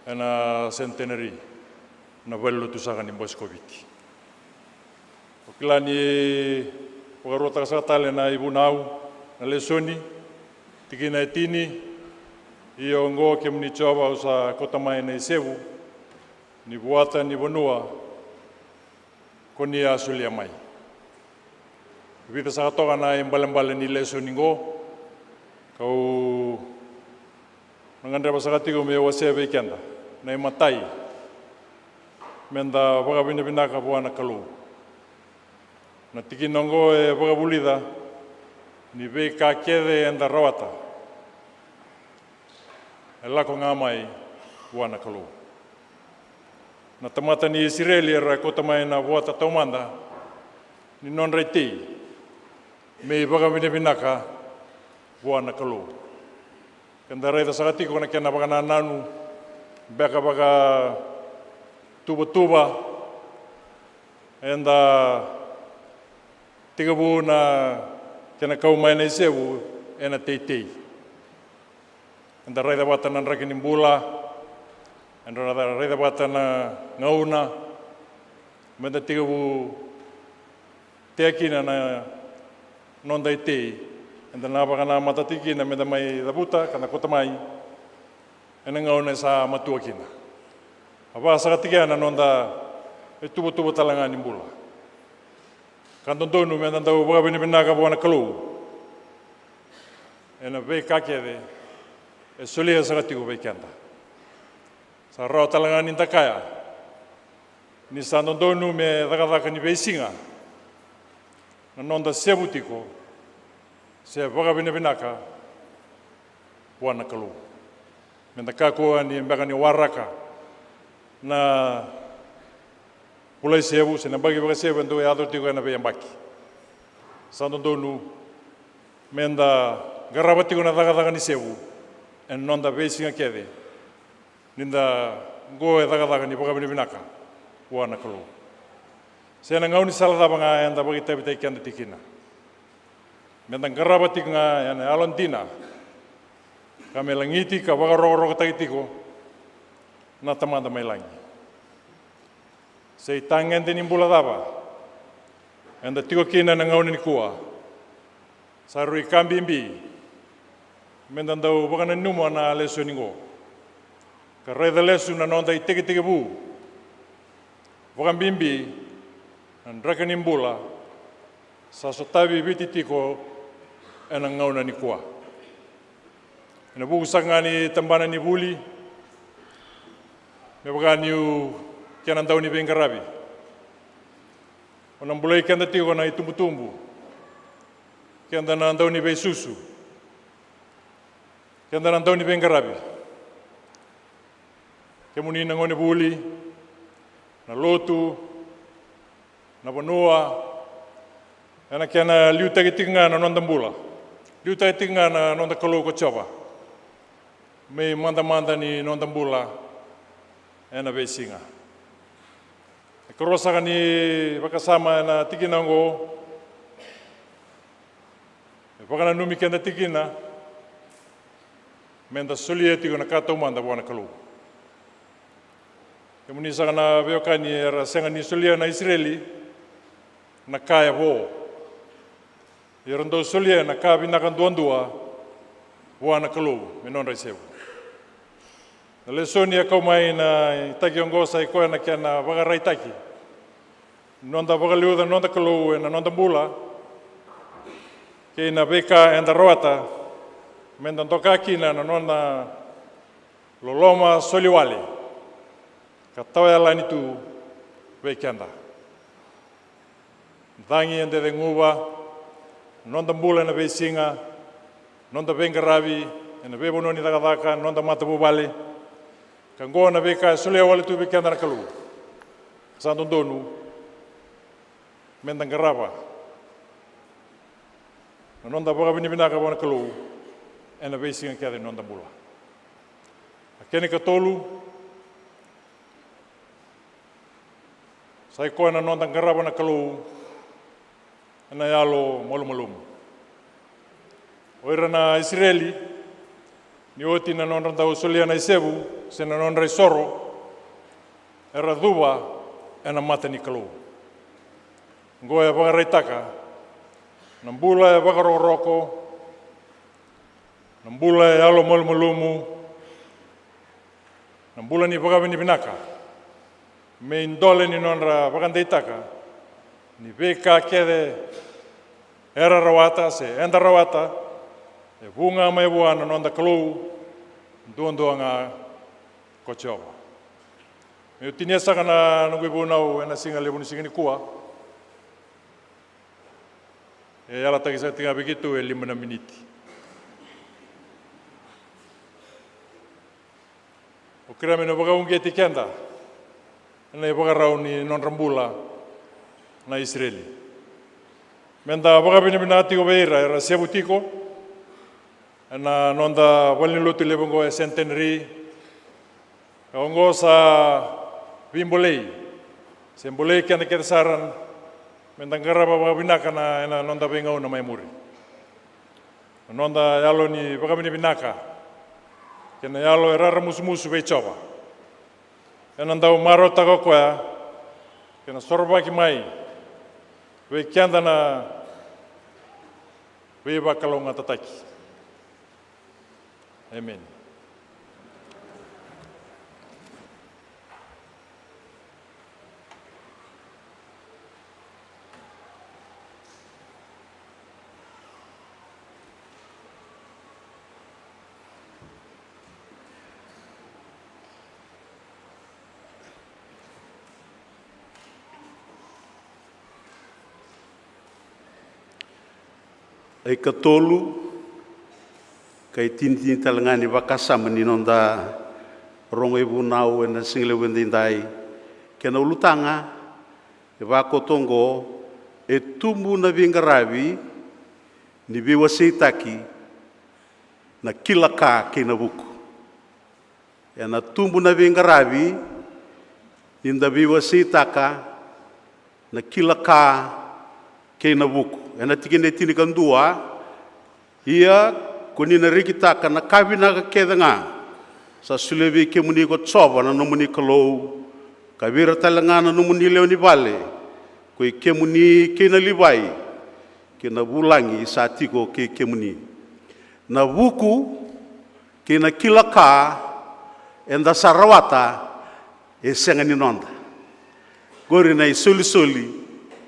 ena Centenary, na valenilotu saka ni Bose ko Viti. O kila ni vakaruataka saka tale na ivunau, na lesoni, tikina e tini. Ia oqo, kemuni Jiova, au sa kauta mai na isevu ni vuata ni vanua ko ni a solia mai. Vica saka toka na ibalebale ni lesoni qo, kau na gadreva saka tiko meu wasea vei keda. Na imatai, meda vakavinavinaka vua na Kalou. Na tikina oqo e vakavulica ni veika kece eda rawata e lako ga mai vua na Kalou. Na tamata ni Isireli era kauta mai na vuata taumada ni nodra itei me ivakavinavinaka vua na Kalou. Keda raica saka tiko na kena vakanananu, beka vakatuvatuva, eda tekivu na kena kau mai na isevu ena teitei. Eda raica vata na draki ni bula, eda raica vata na gauna, meda tekivu tea kina na noda itei, eda na vakanamata tiko kina meda mai cavuta ka na kauta mai ena gauna e sa matua kina. A vakasaka tiko ya na noda ituvatuva tale ga ni bula. Ka dodonu meda dau vakavinavinaka vua na Kalou ena veika kece e solia saka tiko vei keda. Sa rawa tale ga ni da kaya ni sa dodonu me cakacaka ni veisiga na noda sevu tiko se vakavinavinaka vua na Kalou. Meda kakua ni beka ni waraka na vula isevu se na yabaki vakasevu e dau yaco tiko ena veiyabaki. Sa dodonu meda qarava tiko na cakacaka ni sevu ena noda veisiga kece, ni da qo e cakacaka ni vakavinavinaka vua na Kalou. Se na gaunisala cava ga eda vakaitavitaki keda tiko kina, meda qarava tiko ga ena yalodina ka me lagiti ka vakarokorokotaki tiko na Tamada mai lagi. Se itagede ni bula cava Eda tiko kina ena gauna nikua, sa rui ka bibi meda dau vakananuma na lesoni oqo ka raica lesu na noda itekitekivu, vakabibi na draki ni bula sa sotavi Viti tiko ena gauna nikua. Ena vuku saka ga ni tabana ni vuli, me vaka niu kena dau ni veiqaravi, o na bulai keda tiko na itubutubu, keda na dau ni veisusu, keda na dau ni veiqaravi, kemuni na gonevuli, na lotu, na vanua, ena kena liutaki tiko ga na noda bula, liutaki tiko ga na noda Kalou ko Jiova, me imadamada ni noda bula ena veisiga. E karua saka ni vakasama ena tikina oqo, e vakananumi keda tiko kina meda solia tiko na ka taumada vua na Kalou. Kemuni saka na veiwekani, era sega ni solia na Isireli na ka e vo, ia era dau solia na ka vinaka duadua vua na Kalou me nodra isevu. Na lesoni e kau mai na itaki oqo sa i koya na kena vakaraitaki ni noda vakaliuca na noda Kalou ena noda bula kei na veika eda rawata meda doka kina na nona loloma soli wale ka tawa yalani tu vei keda. Cagi eda ceguva, noda bula ena veisiga, noda veiqaravi ena veivanua ni cakacaka, noda matavuvale, ka oqo na veika e solia wale tu vei keda na Kalou. Sa dodonu meda qarava na noda vakavinavinaka vua na Kalou ena veisiga kece ni noda bula. A kena ikatolu, sa i koya na noda qarava na Kalou ena yalo malumalumu. O ira na Isireli, ni oti na nodra dau solia na isevu se na nodra isoro, era cuva ena mata ni Kalou. Oqo e vakaraitaka na bula e vakarokoroko, na bula e yalo malumalumu, na bula ni vakavinavinaka, me idole ni nodra vakadeitaka ni veika kece era rawata se eda rawata e vu ga mai vua na noda Kalou duadua ga ko Jiova. Meu tinia saka na noqu ivunau ena siga levu ni siga nikua. E yalataki saka tiko ga vei keitou e lima na miniti. Au kerea me na vakauqeti keda ena ivakarau ni nodra bula na Isireli. Meda vakavinavinaka tiko vei ira era sevu tiko ena noda valenilotu levu oqo e Centenary. Ka oqo sa veibolei se bolei keda kece sara meda qarava vakavinaka na, ena noda veigauna mai muri. Na noda yalo ni vakavinavinaka kei na yalo e raramusumusu vei Jiova ena dau marautaka o koya kei na sorovaki mai vei keda na veivakalougatataki. Emeni. Ikatolu, ka itinitini tale ga ni vakasama ni noda rogo ivunau ena siga levu edaidai. Kena ulutaga e vakoto oqo: e tubu na veiqaravi ni veiwaseitaki na kila ka kei na vuku. Ena tubu na veiqaravi ni da veiwaseitaka na kila ka kei na vuku. Ena tikina e tinikadua: Ia ko ni na rekitaka na ka vinaka kece ga sa solia vei kemuni ko Jiova na nomuni Kalou, ka vei ira tale ga na nomuni lewe ni vale, Ko i kemuni kei na Livai kei na vulagi sa tiko kei kemuni. Na vuku kei na kila ka eda sa rawata e sega ni noda. Qori na isolisoli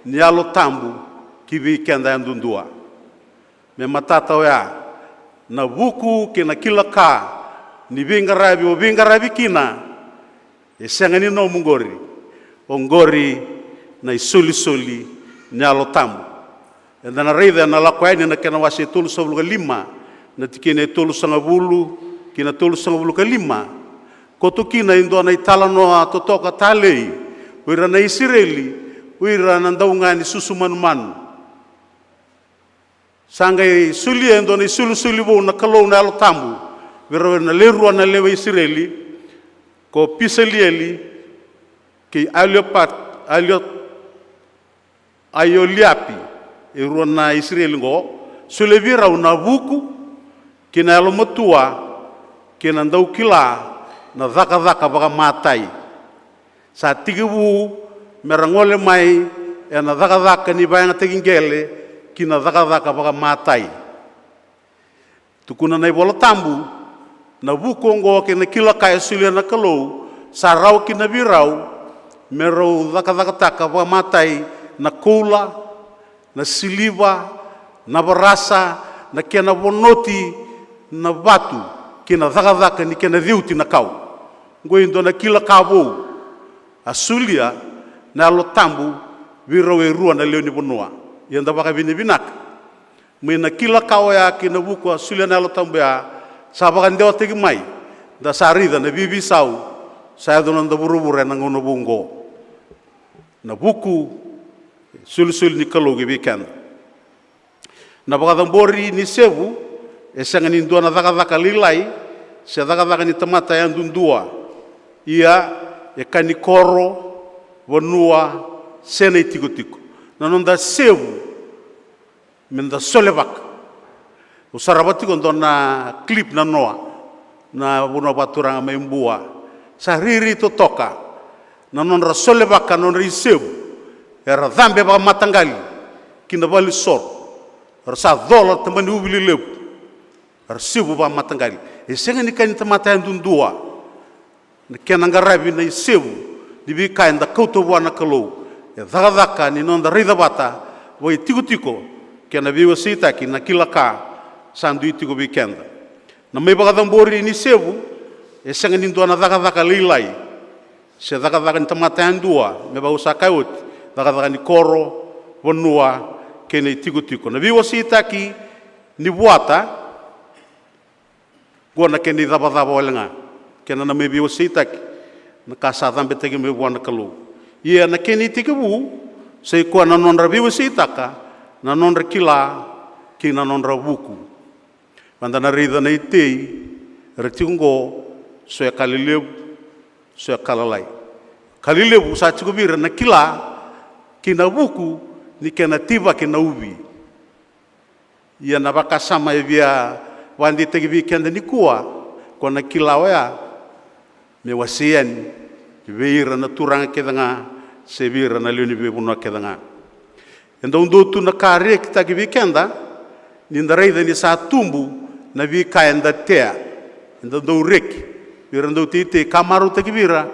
ni Yalo Tabu ki vei keda yadudua. Me matata oya, na vuku kei na kila ka ni veiqaravi o veiqaravi kina, e sega ni nomu qori. O qori na isolisoli ni Yalo Tabu. Eda na raica ena Lako Yani na kena wase e tolusagavulu ka lima, na tikina e tolusagavulu ki na tolusagavulu ka lima. Koto kina e dua na italanoa totoka talei o ira na Isireli, o ira na dauga ni susu manumanu. Sa qai solia e dua na isolisoli vou na Kalou na Yalo Tabu vei rau na lewe rua na lewe Isireli, ko Pisalieli kei Aliopat, Alio, Aioliapi, e rua na Isireli oqo. Solia vei rau na vuku kei na yalomatua kei na daukila na cakacaka vakamatai. Sa tekivu me ra gole mai ena cakacaka ni vakayagataki qele ki na cakacaka vakamatai. Tukuna na iVola Tabu, na vuku oqo kei na kila ka e solia na Kalou sa rawa kina vei rau me rau cakacakataka vakamatai na koula, na siliva, na varasa, na kena vonoti na vatu kei na cakacaka ni kena ceuti na kau. Oqo e dua na kila ka vou a solia na Yalo Tabu vei rau e rua na lewe ni vanua. Ia da vakavinavinaka mai na kila ka oya kei na vuku a solia na Yalo Tabu ya, sa vakadewataki mai. Da sa raica na veiveisau sa yaco na noda vuravura ena gauna vou oqo. Na vuku, solisoli ni Kalou ki vei keda. Na vakacabori ni sevu e sega ni dua na cakacaka lailai se cakacaka ni tamata yadudua. Ia e ka ni koro, vanua, se na itikotiko. Na noda sevu me da solevaka. Au sarava tiko dua na clip na noa na vanua vakaturaga mai Bua. Sa riri totoka na nodra solevaka na nodra isevu. Era cabe vakamataqali ki na valenisoro. Era sa cola tabani uvi lelevu. Era sevu vakamataqali. E sega ni ka ni tamata yadudua. Na kena qaravi na isevu ni veika eda kauta vua na Kalou. E cakacaka ni noda raica vata vakaitikotiko kei na veiwaseitaki na kila ka sa dui tiko vei keda. Na mai vakacabori ni sevu e sega ni dua na cakacaka lailai se cakacaka ni tamata yadua, me vaka au sa kaya oti, cakacaka ni koro, vanua kei na itikotiko. Na veiwaseitaki ni vuata, qo na kena icavacava wale ga kei na mai veiwaseitaki na ka sa cabetaki mai vua na Kalou. Ia na kena itekivu sa i koya na nodra veiwaseitaka na nodra kila kei na nodra vuku. Vada na raica na itei era tiko oqo, so e ka lelevu, so e ka lalai. Ka lelevu sa tiko vei ira na kila kei na vuku ni kena teivaki na uvi. Ia na vakasama e via vakadeitaki vei keda nikua, ko na kila oya me wasei yani vei ira na turaga kece ga se vei ira na lewe ni veivanua kece ga. E dau dua tu na ka rekitaki vei keda ni da raica ni sa tubu na veika eda tea. E dau dau reki vei ira dau teitei, ka marautaki vei ira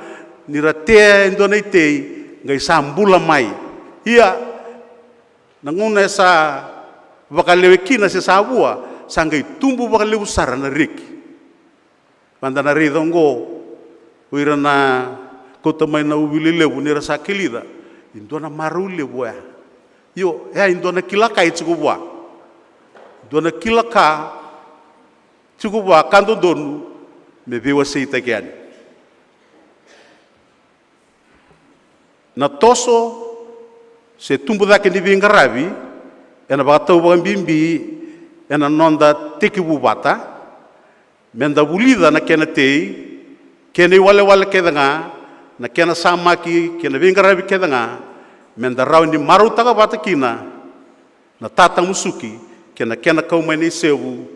ni ra tea e dua na itei qai sa bula mai. Ia na gauna e sa vakalewe kina se sa vua, sa qai tubu vakalevu sara na reki. Vada na raica oqo o ira na kauta mai na uvi lelevu ni ra sa kilica. E dua na marau levu oya. Io, e a e dua na kila ka e tiko vua. Dua na kila ka tiko vua ka dodonu me veiwaseitaki yani. Na toso se tubu cake ni veiqaravi ena vakatau vakabibi ena noda tekivu vata, me da vulica na kena tei, kena iwalewale kece ga, na kena samaki kei na veiqaravi kece ga, me da rawa ni marautaka vata kina na tatamusuki kei na kena kau mai na isevu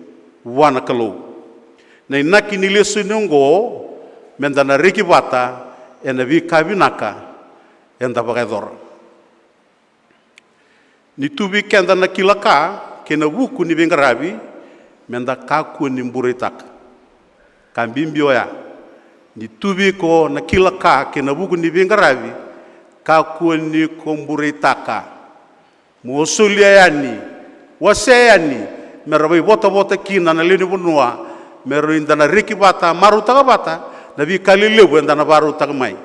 vua na Kalou. Na inaki ni lesoni oqo me da na reki vata ena veika vinaka eda vakayacora. Ni tu vei keda na kila ka kei na vuku ni veiqaravi, me da kakua ni bureitaka. Ka bibi oya, ni tu vei iko na kila ka kei na vuku ni veiqaravi, kakua ni ko bureitaka. Mo solia yani, wasea yani, me ra vakaivotavota kina na lewe ni vanua, me rawa ni da na reki vata, marautaka vata na veika lelevu eda na vakarautaka mai.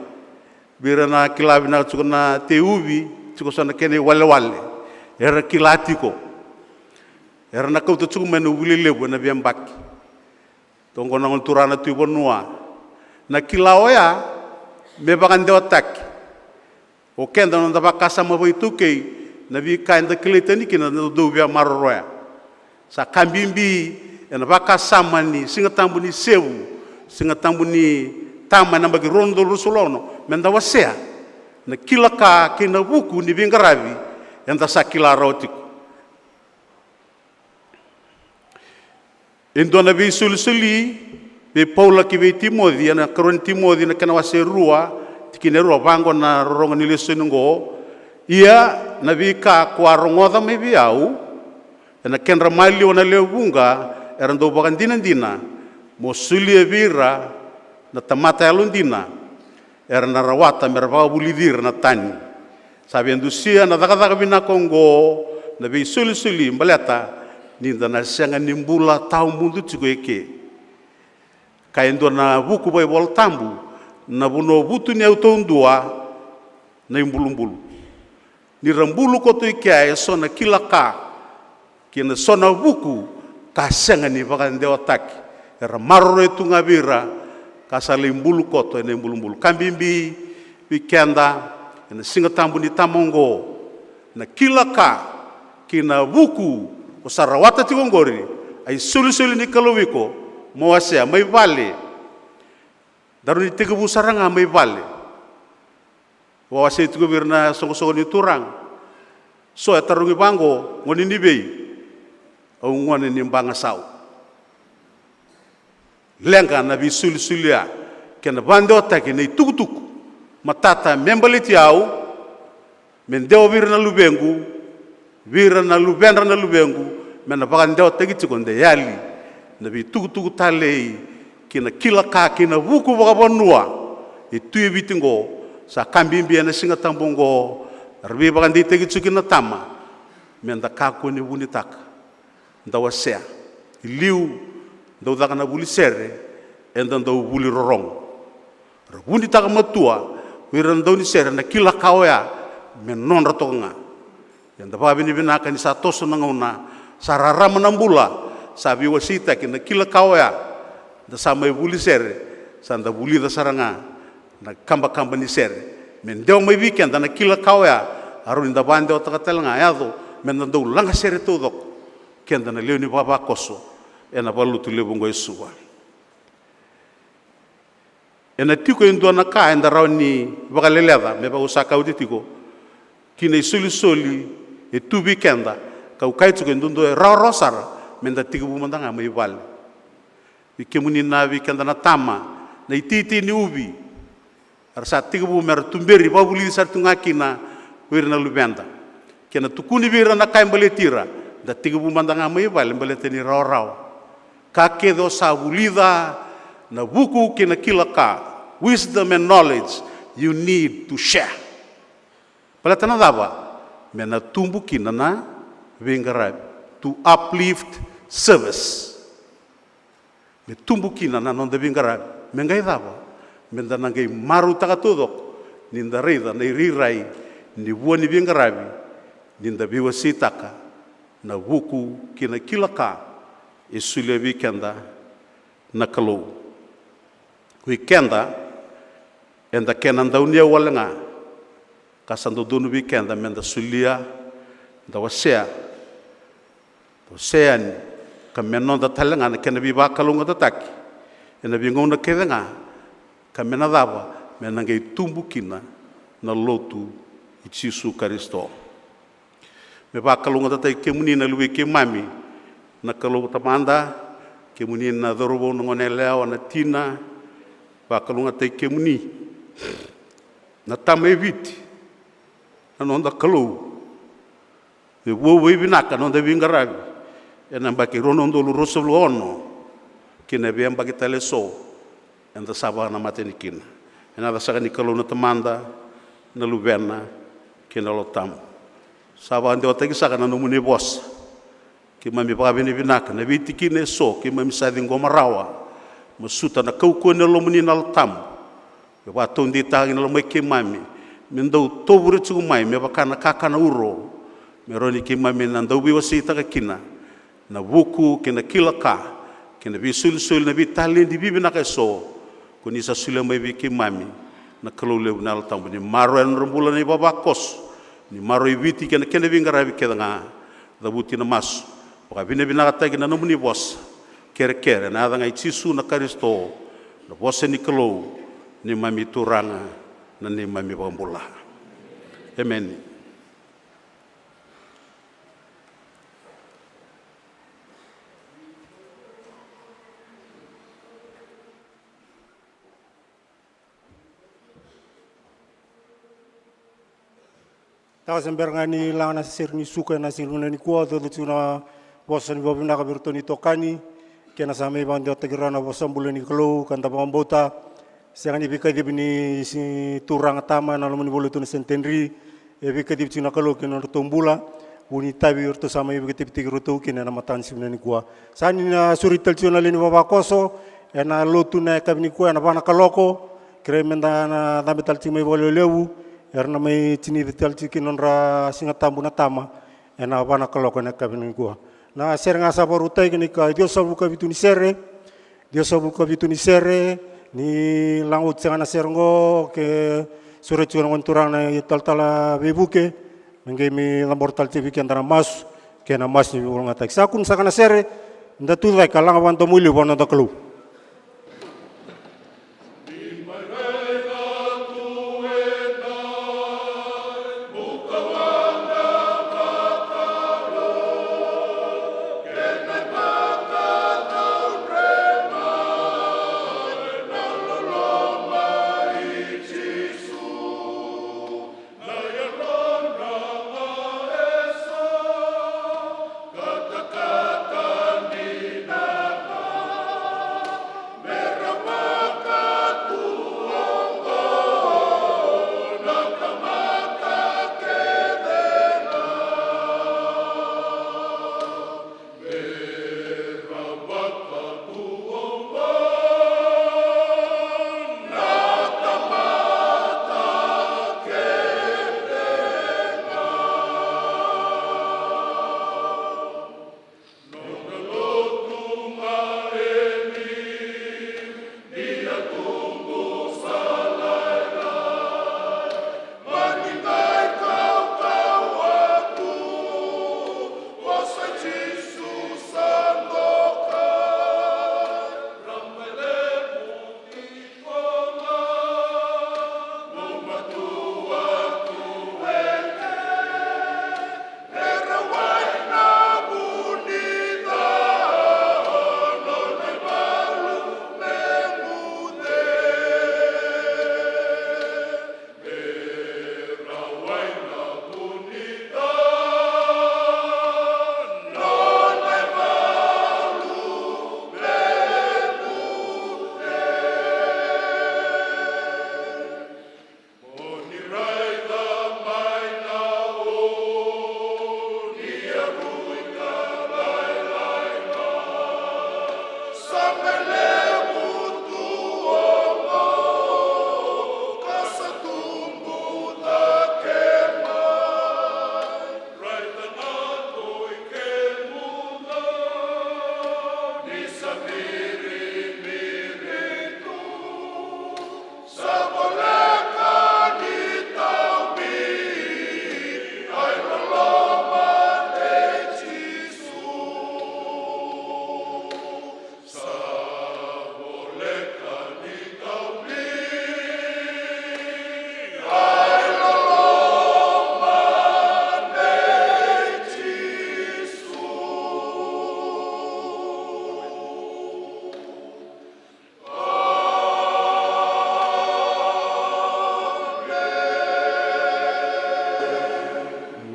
Vei ira na kila vinaka tiko na tei uvi, tiko so na kena iwalewale, era kila tiko. Era na kauta tiko mai na uvi lelevu ena veiyabaki. Toqo na gone turaga na Tui Vanua. Na kila oya me vakadewataki. O keda na noda vakasama vakaitaukei, na veika eda kilai tani kina na dau via maroroya. Sa ka bibi ena vakasama ni Siga Tabu ni Sevu, Siga Tabu ni Tama ena yabaki rua na udolu ruasagavulu ka ono, me da wasea na kila ka kei na vuku ni veiqaravi eda sa kila rawa tiko. E dua na veisolisoli vei Paula ki vei Timoci, ena karua ni Timoci na kena wase rua, tikina e rua, vaqo na rorogo ni lesoni oqo. Ia na veika ko a rogoca mai vei au, ena kedra maliwa na lewe vuqa era dau vakadinadina, mo solia vei ira na tamata yalodina, era na rawata me ra vakavulici ira na tani. Sa via dusia na cakacaka vinaka oqo na veisolisoli baleta ni da na sega ni bula tawamudu tiko eke. Ka e dua na vuku vakaivolatabu, na vanua vutuniyau taudua na ibulubulu. Ni ra bulu koto i kea e so na kila ka kei na so na vuku ka sega ni vakadewataki, era maroroya tu ga vei ira ka sa lai bulu koto ena ibulubulu. Ka bibi vei keda ena Siga Tabu ni Tama oqo, na kila ka kei na vuku ko sa rawata tiko oqori, a isolisoli ni Kalou iko, mo wasea mai vale. Daru ni tekivu sara ga mai vale. Vakawasei tiko vei ira na soqosoqo ni Turaga. So e tarogi vaqo, gone ni vei? Au gone ni Bagasau. Leqa na veisolisoli ya kei na vakadewataki na itukutuku matata me baleti au, me dewa vei ira na luvequ, vei ira na luvedra na luvequ, me na vakadewataki tiko de yali na veitukutuku talei kei na kila ka kei na vuku vakavanua e tu e Viti oqo. Sa ka bibi ena Siga Tabu oqo, era veivakadeitaki tiko kina na tama, me da kakua ni vunitaka. Da wasea. I liu, dau caka na vuli sere, eda dau vuli rorogo. Ra vunitaka matua o ira na daunisere na kila ka oya me nodra toka ga. Eda vakavinavinaka ni sa toso na gauna, sa rarama na bula, sa veiwaseitaki na kila ka oya. Da sa mai vuli sere, sa da vulica sara ga na kabakaba ni sere. Me dewa mai vei keda na kila ka oya, a rawa ni da vakadewataka tale ga, yaco me da dau lagasere taucoko keda na lewe ni vavakoso ena valenilotu levu oqo e Suva. Ena tiko e dua na ka eda rawa ni vakaleleca, me vaka au sa kauta tiko, ki na isolisoli e tu vei keda, kau kaya tiko e dodonu, e rawarawa sara me da tekivu mada ga mai vale. Vei kemuni na, vei keda na tama, na iteitei ni uvi, era sa tekivu me ra tuberi, vakavulici sara tu ga kina o ira na luveda. Kena tukuni vei ira na ka e baleti ira, da tekivu mada ga mai vale baleta ni rawarawa. Ka kece o sa vulica, na vuku kei na kila ka, wisdom and knowledge, you need to share. Baleta na cava? Me na tubu kina na veiqaravi. To uplift service. Me tubu kina na noda veiqaravi. Me qai cava? Me da na qai marautaka taucoko ni da raica na irairai ni vua ni veiqaravi, ni da veiwaseitaka na vuku kei na kila ka e solia vei keda na Kalou. Ko i keda, eda kena dauniyau wale ga, ka sa dodonu vei keda me da solia, da wasea, da wasea yani, ka me noda tale ga na kena veivakalougatataki ena veigauna kece ga, ka me na cava? Me na qai tubu kina na lotu i Jisu Karisito. Me vakalougatataki kemuni na luvei keimami na Kalou Tamada, kemuni na cauravou, na goneyalewa, na tina, vakalougatataki kemuni na tama e Viti, na noda Kalou. Me vuavuai vinaka na noda veiqaravi ena yabaki rua na udolu ruasagavulu ka ono kei na veiyabaki tale eso eda sa vakanamata yani kina. Ena yaca saka ni Kalou na Tamada, na Luvena kei na Yalo Tabu. Sa vakadewataki saka na nomuni vosa. Keimami vakavinavinaka na veitikina eso keimami sa ciqoma rawa. Masuta na kaukauwa ni Yalomuni na Yalo Tabu. Me vakataudeitaka kina na lomai keimami, me dau tovure tiko mai me vaka na kakana uro, me rawa ni keimami na dau veiwaseitaka kina na vuku kei na kila ka kei na veisolisoli, na veitaledi vivinaka eso ko ni sa solia mai vei keimami. Na Kalou levu, na Yalo Tabu, ni maroroya na nodra bula na ivavakoso, ni maroroi Viti kei na kena veiqaravi kece ga. Cavuti na masu, vakavinavinakataki na nomuni vosa. Kerekere ena yaca ga i Jisu na Karisito, na vosa ni Kalou, neimami Turaga, na neimami iVakabula. Emeni. Taka se bera ga ni laga na sere ni suka ena siga nikua, caucautaka tiko na vosa ni vakavinaka vei iratou na itokani kei na sa mai vakadewataki rawa na vosa bula ni Kalou, ka da vakabauta. Sega ni veikacivi ni si turaga tama ena loma ni vale tu na Centenary. E veikacivi tiko na Kalou kei na nodratou bula. Vu ni tavi eratou sa mai veikacivi tiko iratou kina ena mataka ni siga nikua. Sa ni na sureti tale tiko na lewe ni vavakoso ena lotu na yakavi nikua ena va na kaloko. Kerei me da na cabe tale tiko mai vakalewelevu. Era na mai tinici tale tiko kina nodra Siga Tabu na tama ena va na kaloko ena yakavi nikua. Na sere ga sa vakarautaki, na ika ciwasagavulu ka vitu ni sere. Ciwasagavulu ka vitu ni sere. Ni laga oti sega na sere oqo ke sureti tiko na gone turaga na italatala veivuke, me qai mai cabora tale tiko vei keda na masu kei na masu ni veivakalougatataki. Sa kune saka na sere, da tucake ka laga vakadomoilevu vua na noda Kalou.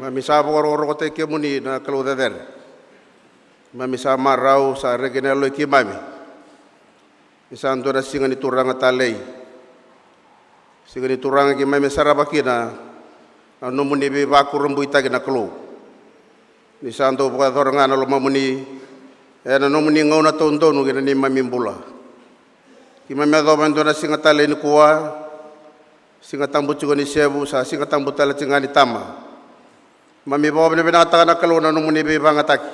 Keimami sa vakarokorokotaki kemuni na Kalou cecere. Keimami sa marau, sa reki na yaloi keimami. Ni sa dua na siga ni Turaga talei, siga ni Turaga keimami sarava kina na nomuni veivakurabuitaki na Kalou. Ni sa dau vakayacora ga na lomamuni ena nomuni gauna taudonu kei na neimami bula. Keimami yacova e dua na siga talei nikua, Siga Tabu tiko ni sevu, sa Siga Tabu tale tiko ga ni tama. Keimami vakavinavinakataka na Kalou na nomuni veivagataki.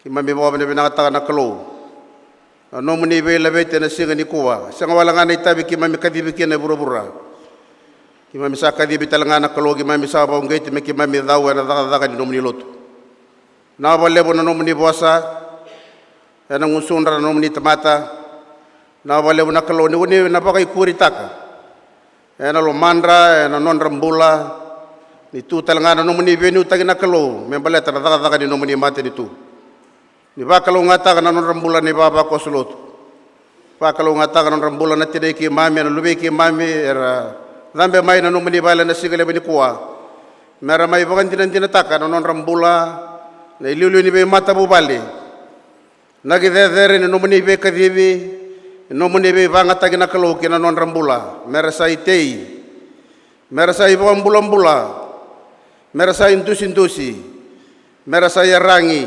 Keimami vakavinavinakataka na Kalou na nomuni veilaveti ena siga nikua. Sega wale ga na itavi keimami kacivi kina e vuravura. Keimami sa kacivi tale ga na Kalou, keimami sa vakauqeti me keimami cau ena cakacaka ni nomuni lotu. Vinaka vakalevu na nomuni vosa ena gusudra na nomuni tamata. Vinaka vakalevu na Kalou ni ko ni na vakaikuritaka ena lomadra, ena nodra bula, ni tu tale ga na nomuni veiliutaki na Kalou me baleta na cakacaka ni nomuni matanitu. Ni vakalougatataka na nodra bula na ivavakoso lotu. Vakalougatataka na nodra bula na tinai keimami, na luvei keimami era cabe mai na nomuni vale na siga levu nikua, mera mai vakadinadinataka na nodra bula na iliuliu ni veimatavuvale, na kicecere ni nomuni veikacivi, ni nomuni veivagataki na Kalou ki na nodra bula, mera sa itei, mera sa ivakabulabula, mera sa idusidusi, mera sa iyaragi,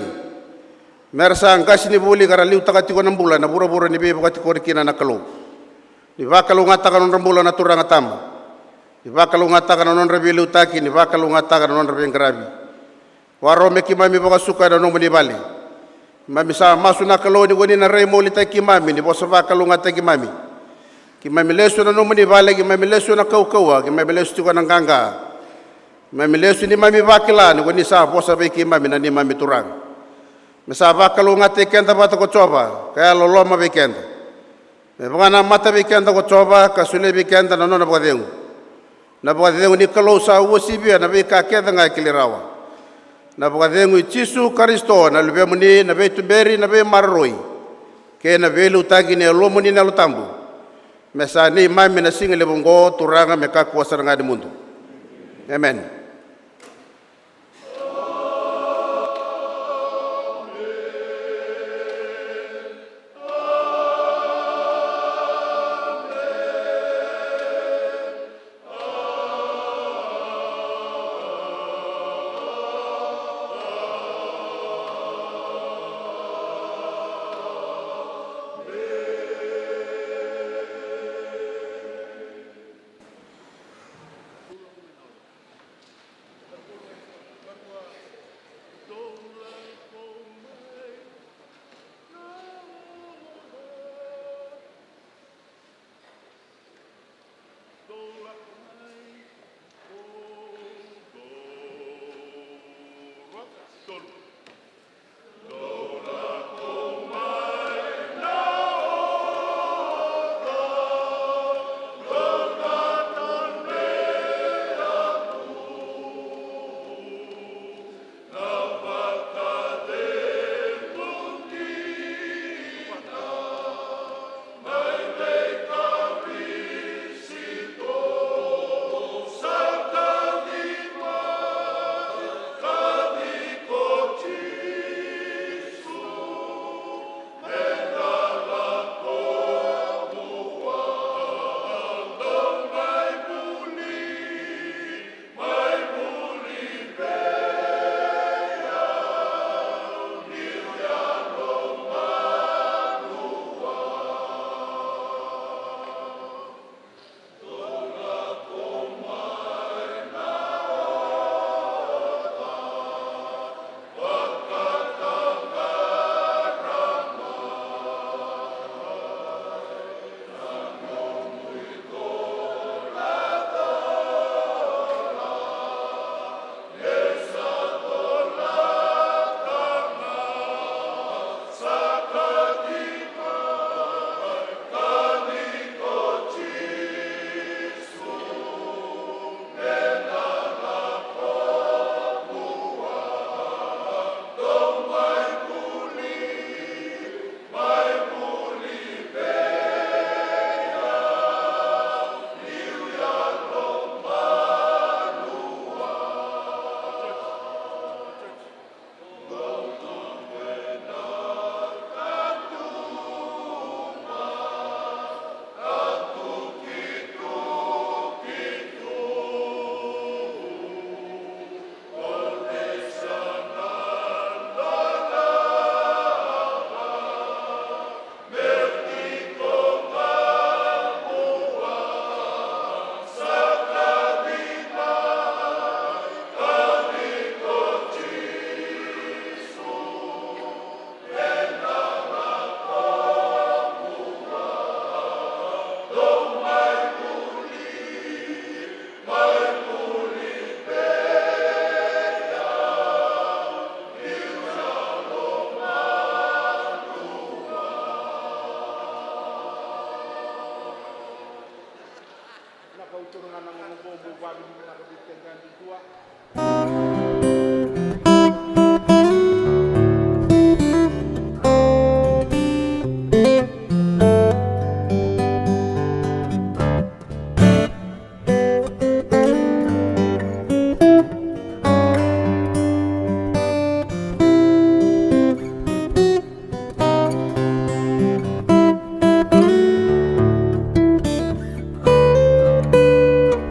mera sa qasenivuli ka ra liutaka tiko na bula ena vuravura ni veivakatikori kina na Kalou. Ni vakalougatataka na nodra bula na Turaga Tama. Ni vakalougatataka na nodra veiliutaki, ni vakalougatataka na nodra veiqaravi. Vakarau me keimami vakasuka ena nomuni vale. Keimami sa masu na Kalou ni ko ni na raimolitaki keimami, ni vosa vakalougatataki keimami. Keimami lesu ena nomuni vale, keimami lesu ena kaukauwa, keimami lesu tiko ena qaqa. Keimami lesu ni keimami vakila ni ko ni sa vosa vei keimami na neimami Turaga. Me sa vakalougatataki keda vata ko Jiova, ka yalololoma vei keda. Me vakanamata vei keda ko Jiova, ka solia vei keda na nona vakacegu. Na vakacegu ni Kalou sa uasivia na veika kece ga e kilai rawa. Na vakacegu i Jisu Karisito, na Luvemuni, na veituberi, na veimaroroi, kei na veiliutaki ni Yalomuni na Yalo Tabu, me sa neimami na siga levu oqo, Turaga, me kakua sara ga ni mudu. Emeni.